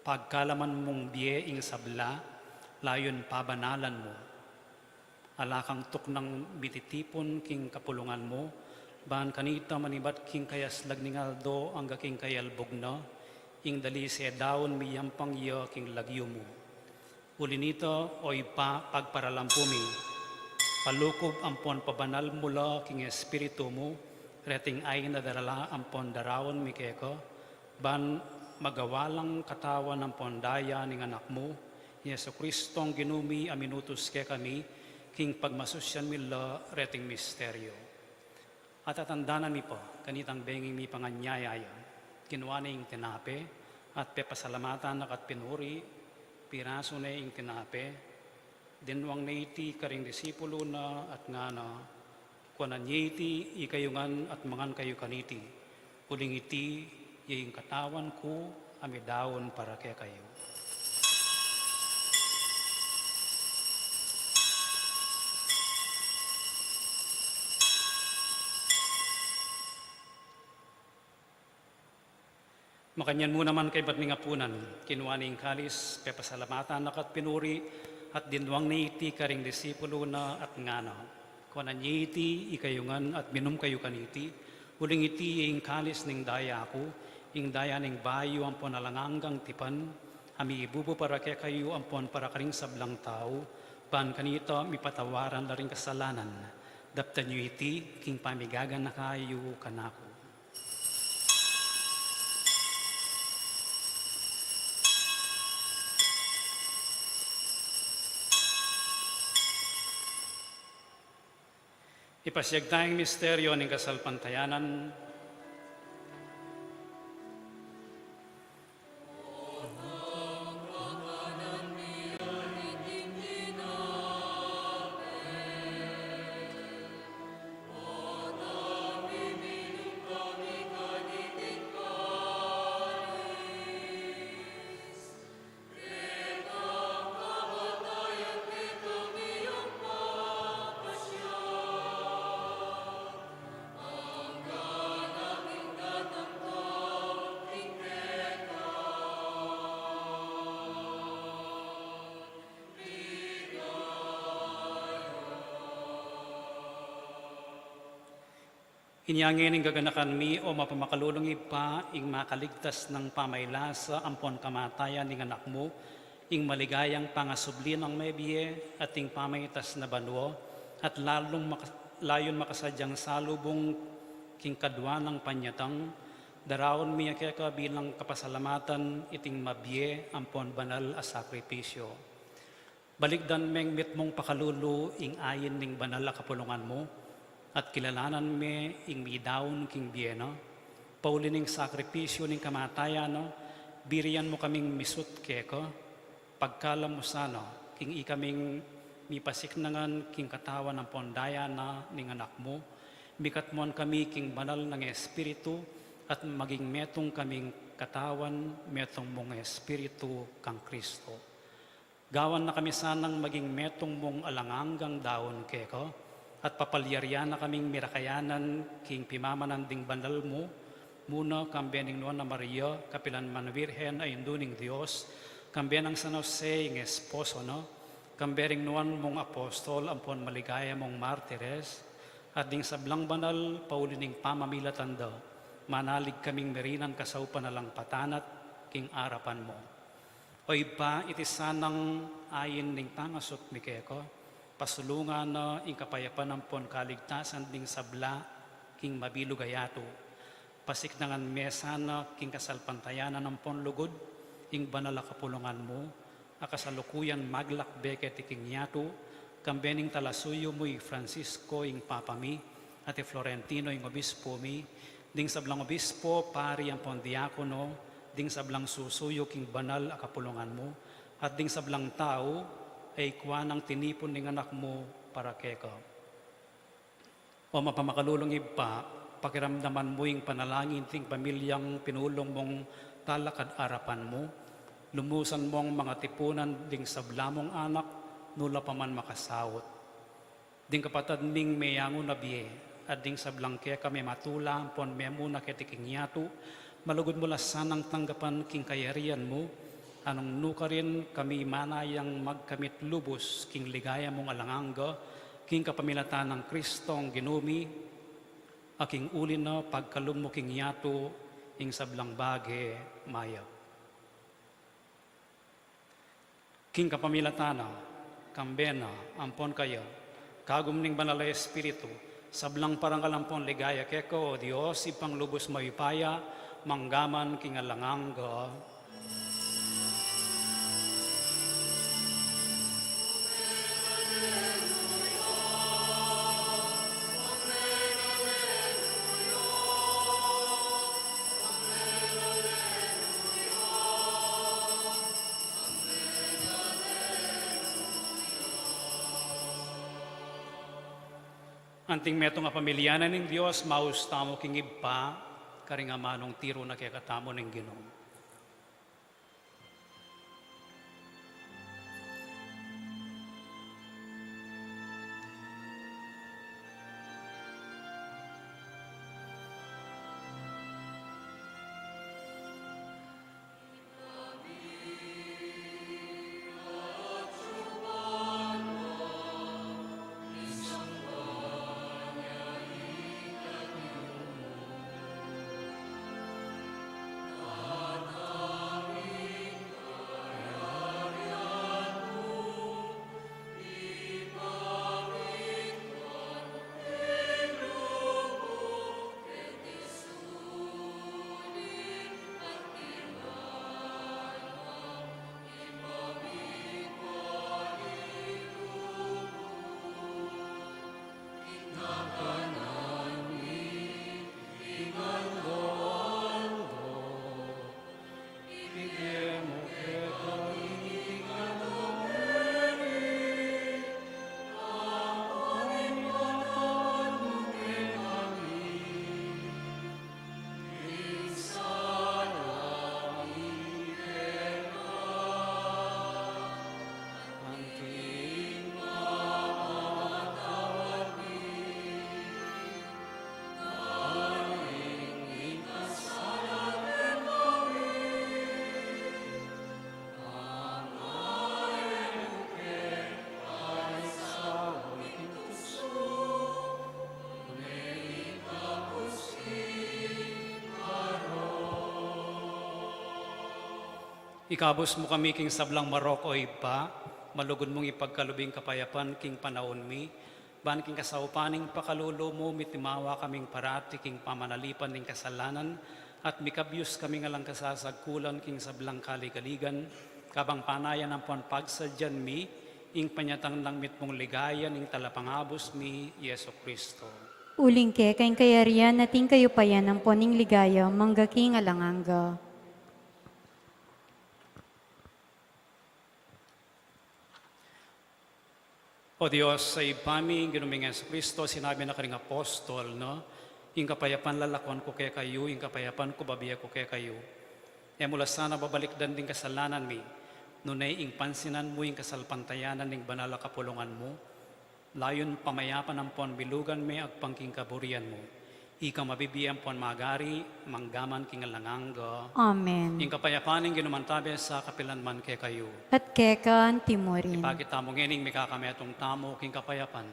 pagkalaman mung bie ing sabla, layun pabanalan mu. Ala kang tuknang mititipun king kapulungan mu, ban kanita manibat king kayaslag ning aldo angga king kayalbug na, ing dalise daun miyampang ya king lagyu mu. Uli nita, o Ibpa, pagparalan pu mi, palukub ampon pabanal mu la king Espiritu mu, reting ain a darala ampon daraun mi keka, ban magawa lang katawan ampon daya ning Anak mu, Jesucristong Ginu mi, a minutus kekami, king pagmasusyan mi la reting misteryu. At atandanan mi pa, kanitang bengi mipanganyaya ya, kinua ne ing tinape, at pepasalamatan na ka't pinuri, pirasu ne ing tinape, dinwang ne iti karing disipulu na at ngana, kuanan ye iti ikayu ngan at mangan kayu kaniti, uling iti ya ing katawan ku a midaun para kekayu. Makanyan mu naman kaybat ning apunan, kinua ne ing kalis, pepasalamatan na ka't pinuri, at dinwang ne iti karing disipulu na at ngana, kuanan ye iti ikayu ngan at minum kayu kaniti, uling iti ya ing kalis ning daya ku, ing daya ning bayu ampon alang anggang tipan, a miibubu para kekayu ampon para karing sablang tau, ban kanita mipatawaran la ring kasalanan. Daptan yu iti king pamigaganaka yu kanaku. Ipasiag taya ing misteryo ning kasalpantayanan. Inya ngeni ing gaganakan mi, o mapamakalulung Ibpa, ing makaligtas nang pamailasa ampon kamatayan ning Anak mu, ing maligayang pangasubli nang mebie, at ing pamaitas na banua, at lalung makas-, layun makasadyang salubung king kadua nang panyatang, daraun mi ya keka bilang kapasalamatan iting mabie ampon banal a sakripisyo. Balikdan meng mitmung pakalulu ing ain ning banal a kapulungan mu, at kilalanan me ing midaun king bie na. Pauli ning sakripisyu ning kamatayan na, birian mu kaming misut keka, pagkalam mu sana, king ikaming mipasiknangan king katawan ampon daya na ning Anak mu, mikatmuan kami king banal nang Espiritu, at maging metung kaming katawan, metung mung Espiritu kang Kristo. Gawan na kami sanang maging metung mung alang anggang daun keka, at papalyarian na kaming mirakayanan king pimamanan ding banal mu, muna kambe ning Nuan a Maria, kapilan man Virgen a Indu ning Dios, kambe nang San Jose ing esposo na, kambe ring nuan mung apostol ampon maligaya mung martires, at ding sablang banal pauli ning pamamilatan da, manalig kaming merinan kasaupan alang patanat king arapan mu. O Ibpa, iti sanang ain ning pangasut mi keka, pasulungan na ing kapayapan ampon kaligtasan ding sabla king mabilug a yatu. Pasiknangan me sana king kasalpantayanan ampon lugud ing banal a kapulungan mu, a kasalukuyan maglakbe keti king yatu, kambe ning talasuyu mu i Francisco ing Papa mi, at i Florentino ing obispo mi, ding sablang obispo, pari ampon diakono, ding sablang susuyu king banal a kapulungan mu, at ding sablang tau a ikua nang tinipun ning Anak mu para keka. O mapamakalulung Ibpa, pakiramdaman mu ing panalangin ding pamilyang pinulung mung talakad arapan mu, lumusan mung mangatipunan ding sabla mung anak, nu la pa man makasaut. Ding kapatad ming meyangu na bie, at ding sablang keka mematula ampon memuna keti king yatu, malugud mu la sanang tanggapan king kayarian mu, a nung nu karin kami manayang magkamit lubus king ligaya mung alang angga, king kapamilatan nang Kristong Ginu mi, a king uli na pagkalub mu king yatu ing sablang bage mayap. King kapamilatan na, kambe na, ampon kaya, kagum ning Banal a Espiritu, sablang parangal ampon ligaya keka, o Dios, Ibpang lubus mayupaya, mangga man king alang angga. Anting metung a pamilya na ning Dios, maus tamu king Ibpa, karing amanung tiru na kekatamu ning Ginu. Ikabus mu kami king sablang marok, o Ibpa, malugud mung ipagkalub ing kapayapan king panaun mi, ban king kasaupan ning pakalulu mu, mitimawa kaming parati king pamanalipan ning kasalanan, at mikabyus kaming alang kasasagkulan king sablang kaligaligan, kabang panayan ampon pagsadyan mi ing panyatang nang mitmung ligaya ning Talapangabus mi, Jesucristo. Uling keka ing kayarian at ing kayupayan ampon ing ligaya mangga king alang angga. O Dios a Ibpa mi, ing Ginu ming Jesucristo, sinabi na karing apostol, no? Ing kapayapan lalakwan ku kekayu, ing kapayapan ku bibie ku kekayu. E mu la sana babalikdan ding kasalanan mi, nune ing pansinan mu ing kasalpantayanan ning banal a kapulungan mu, layun pamayapan ampon bilugan me agpang king kaburian mu. Ika mabibie ampon magari, mangga man king alang angga. Amen. Ing kapayapan ning Ginu mantabe sa kapilan man kekayu. At keka anti mu rin. Ipakit tamu ngening mikakametung tamu king kapayapan.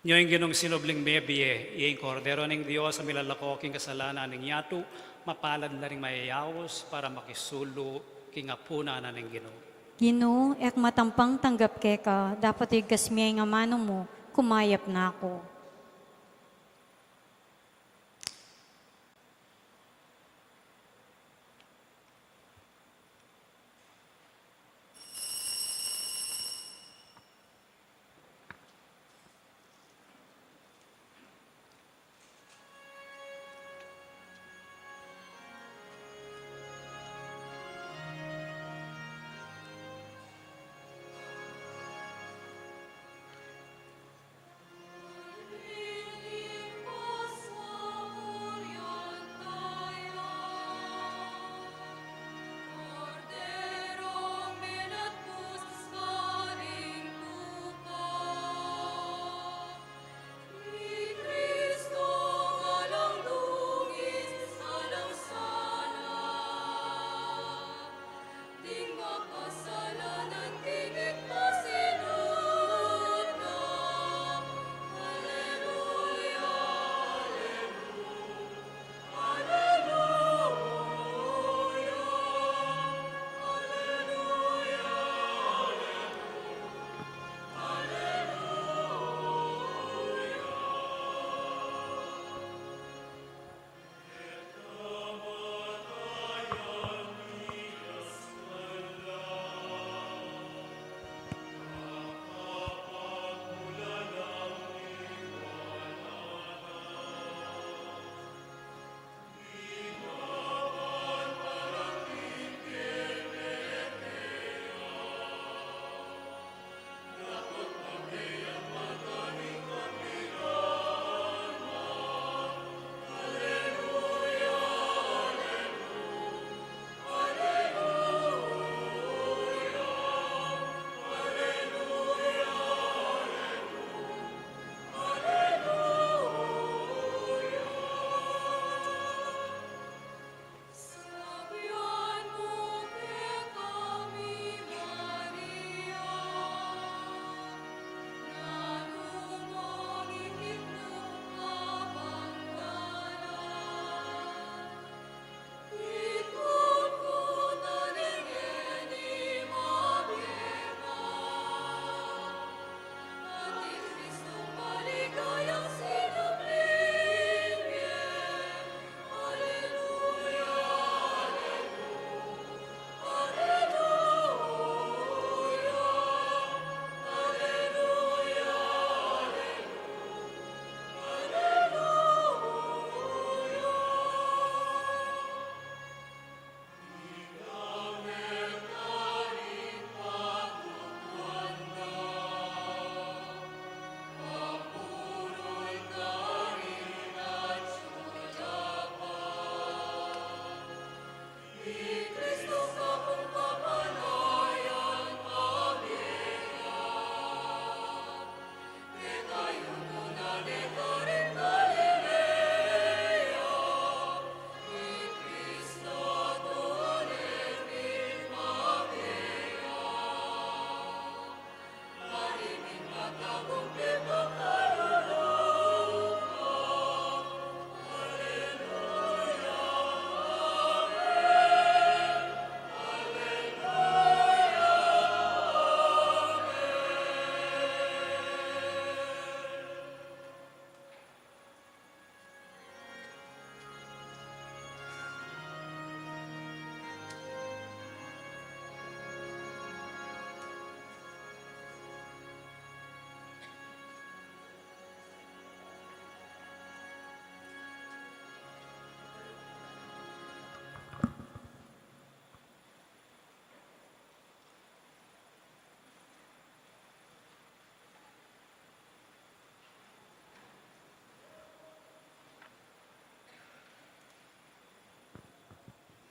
Nyo ing Ginung sinubling mebie, iya ing Kordero ning Dios a milalako king kasalanan ning yatu, mapalad la ring mayayaus para makisulu king apunan na ning Ginu. Ginu, e ku matampang tanggap keka, dapot igkas me ing amanu mu, kumayap na ku.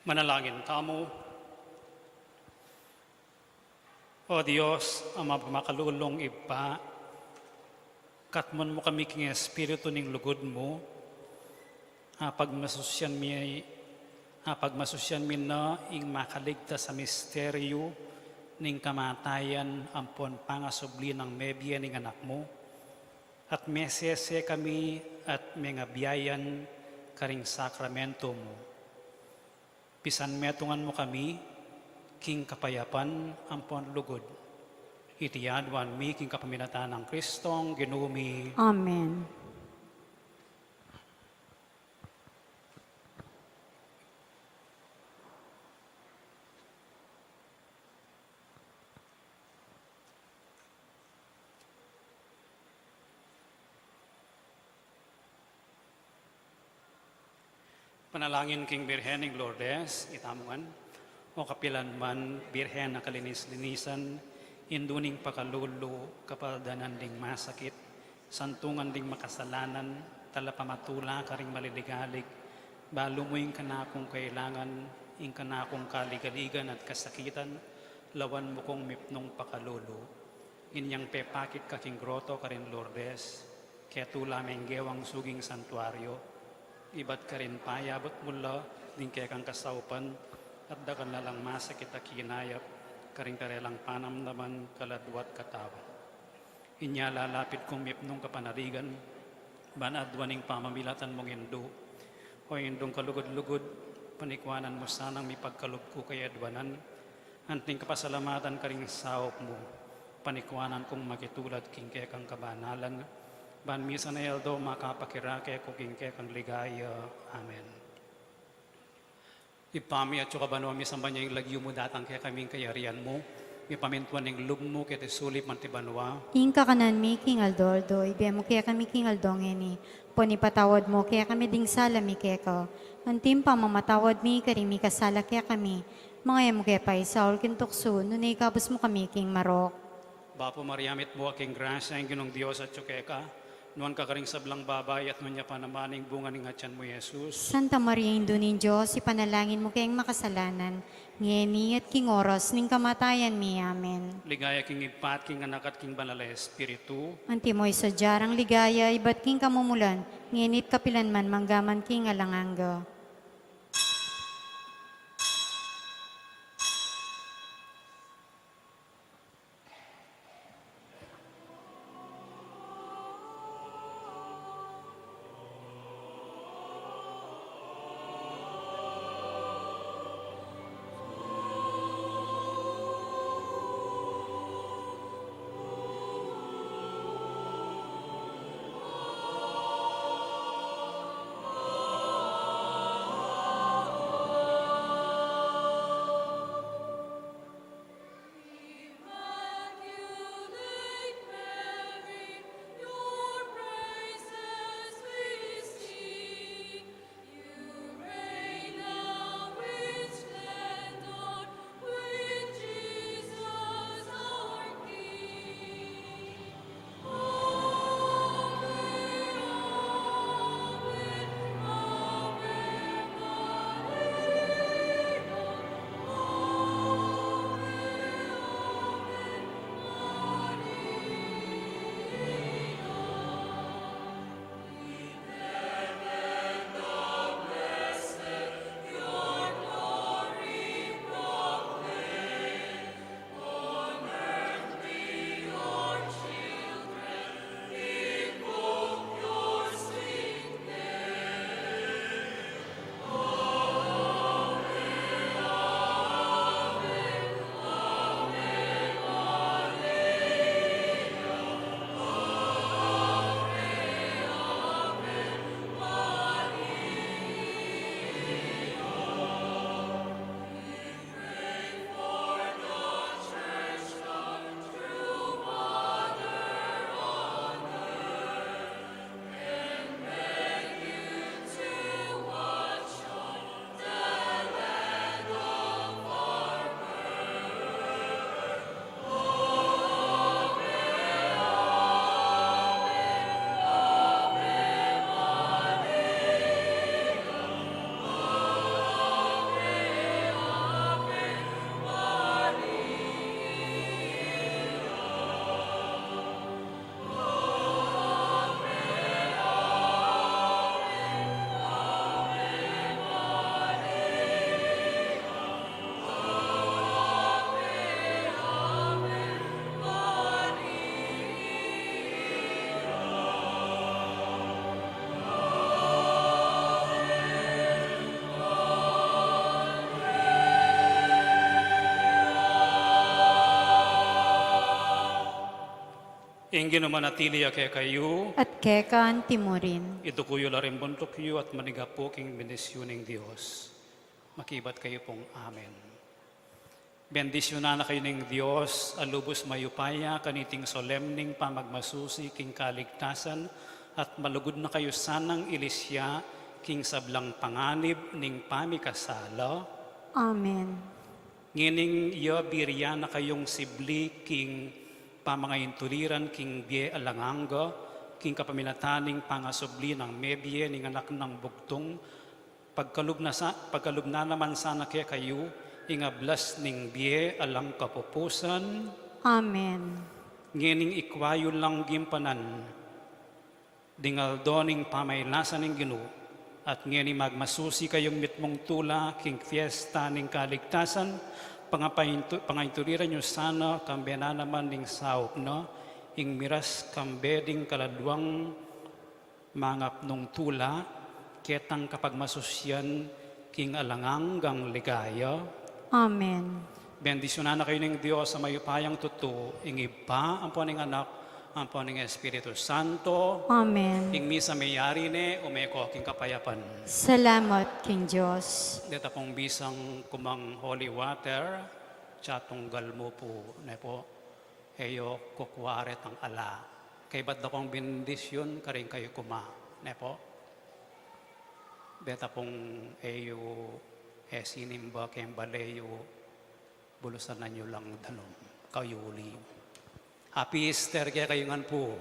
Manalangin tamu. O Dios, Ama makalulung Ibpa, katmon mu kami king Espiritu ning lugud mu, apagmasusian mi, apagmasusian mi na ing makaligtas a misteryu ning kamatayan ampon pangasubli nang mebie ning Anak mu, at mesese kami at mengabiayan karing sakramento mu. Pisanmetungan mu kami king kapayapan ampon lugud. Iti aduan mi king kapamilatan nang Kristong Ginu mi. Amen. Panalangin king Birhen ning Lourdes, itamu ngan. O kapilan man, Birhen a kalinis-linisan, indu ning pakalulu, kapaldanan ding masakit, santungan ding makasalanan, talapamatula karing maliligalig, balu mu ing kanakung kailangan, ing kanakung kaligaligan at kasakitan, lawan mu kung mipnung pakalulu. Inyang pepakit ka king groto karin Lourdes, ketu la menggewang suging santuario, ibat karin payabut mu la ding kekang kasaupan, at dakal na lang masakit a kinayap karing karelang panamdaman, kaladua at katawan. Inya lalapit kung mipnung kapanaligan, ban aduan ing pamamilatan mung indu. O Indung kalugud-lugud, panikuanan mu sanang mipagkalub ku kayadwanan, anting kapasalamatan karing saup mu, panikuanan kung makitulad king kekang kabanalan, ban misan a aldo makapakirake ku king kekang ligaya. Amen. Ibpa mi, atsu ka banua, misamban ya ing lagyu mu, datang kekami ing kayarian mu, mipamintuan ing lub mu keti sulip anti banua. Ing kakanan mi king aldo-aldo, ibie mu kekami king aldo ngeni, ampon ipatawad mu kekami ding sala mi keka, anti ing pamamatawad mi karing mikasala kekami, manga e mu ke paisaul king tuksu, nune ikabus mu kami king marok. Bapu Maria, mitmu ka king grasya, ing Ginung Dios atsu keka, nuan ka karing sablang babai, at nuan ya pa naman ing bunga ning atian mu, Jesus. Santa Maria, Indu ning Dios, ipanalangin mu keng makasalanan, ngeni at king oras ning kamatayan mi. Amen. Ligaya king Ibpa, at king Anak, at king Banal a Espiritu. Antimo ing sadya rang ligaya, ibat king kamumulan, ngeni at kapilan man, mangga man king alang angga. Ing Ginu manatili ya kekayu. At keka antimurin. Iduku yu la ring buntuk yu at manigapu king bendisyun ning Dios. Makibat kayu pung amen. Bendisyunan na kayu ning Dios a lubus mayupaya kaniting solemning pamagmasusi king kaligtasan, at malugud na kayu sanang ilisya king sablang panganib ning pamikasala. Amen. Ngening ya birian na kayung sibli king pamangaintuliran king bie alang angga, king kapamilatan ning pangasubli nang mebie ning Anak nang Bugtung, pagkalub na sa-, pagkalub na naman sana kekayu ing ablas ning bie alang kapupusan. Amen. Ngening ikwa yu lang gimpanan ding aldo ning pamailasan ning Ginu, at ngening magmasusi kayung mitmung tula king fiesta ning kaligtasan, pangapaintu-, pangaintuliran yu sana kambe na naman ning saup na ing miras kambe ding kaladwang mangapnung tula, ketang kapagmasusian king alang anggang ligaya. Amen. Bendisyunan na kayu ning Dios a mayupayang tutu, ing Ibpa, ampo ning Anak, ampo ning Espiritu Santo. Amen. Ing misa meyari ne, ume ko king kapayapan. Salamat king Dios. Deta pung misang kumang holy water, tiyatunggal mu pu, ne po. E yu kukua retang ala. Kaybat da kong bendisyun karing kayu kuma, ne po. Deta pung e yu e sinimba keng bale yu, bulusan na yu lang danum, kayuli. Happy Easter kekayu ngan pu.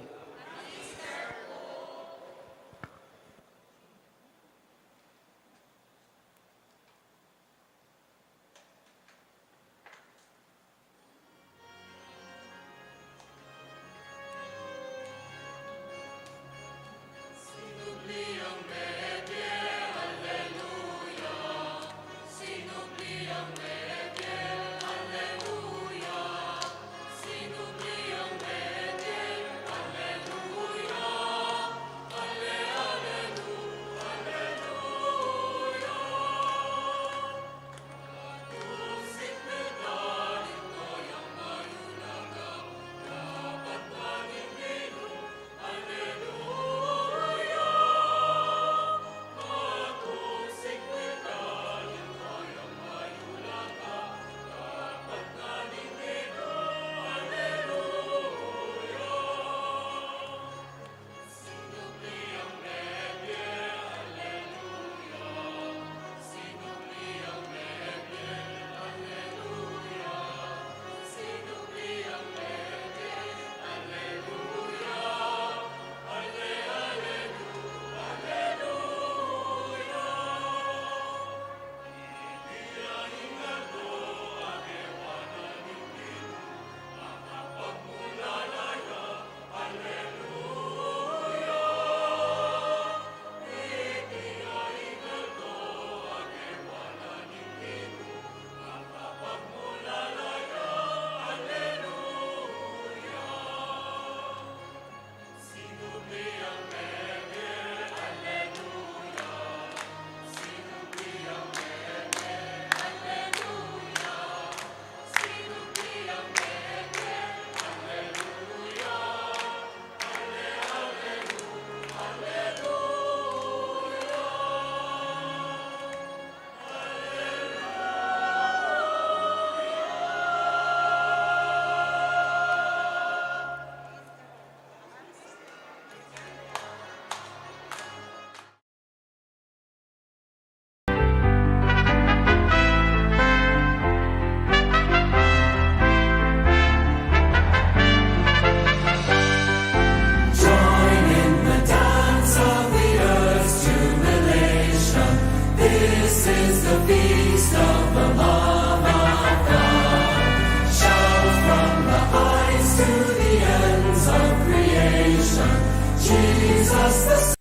Join in the dance of the earth's jubilation. This is the feast of the love of God. Shout from the heights to the ends of creation. Jesus the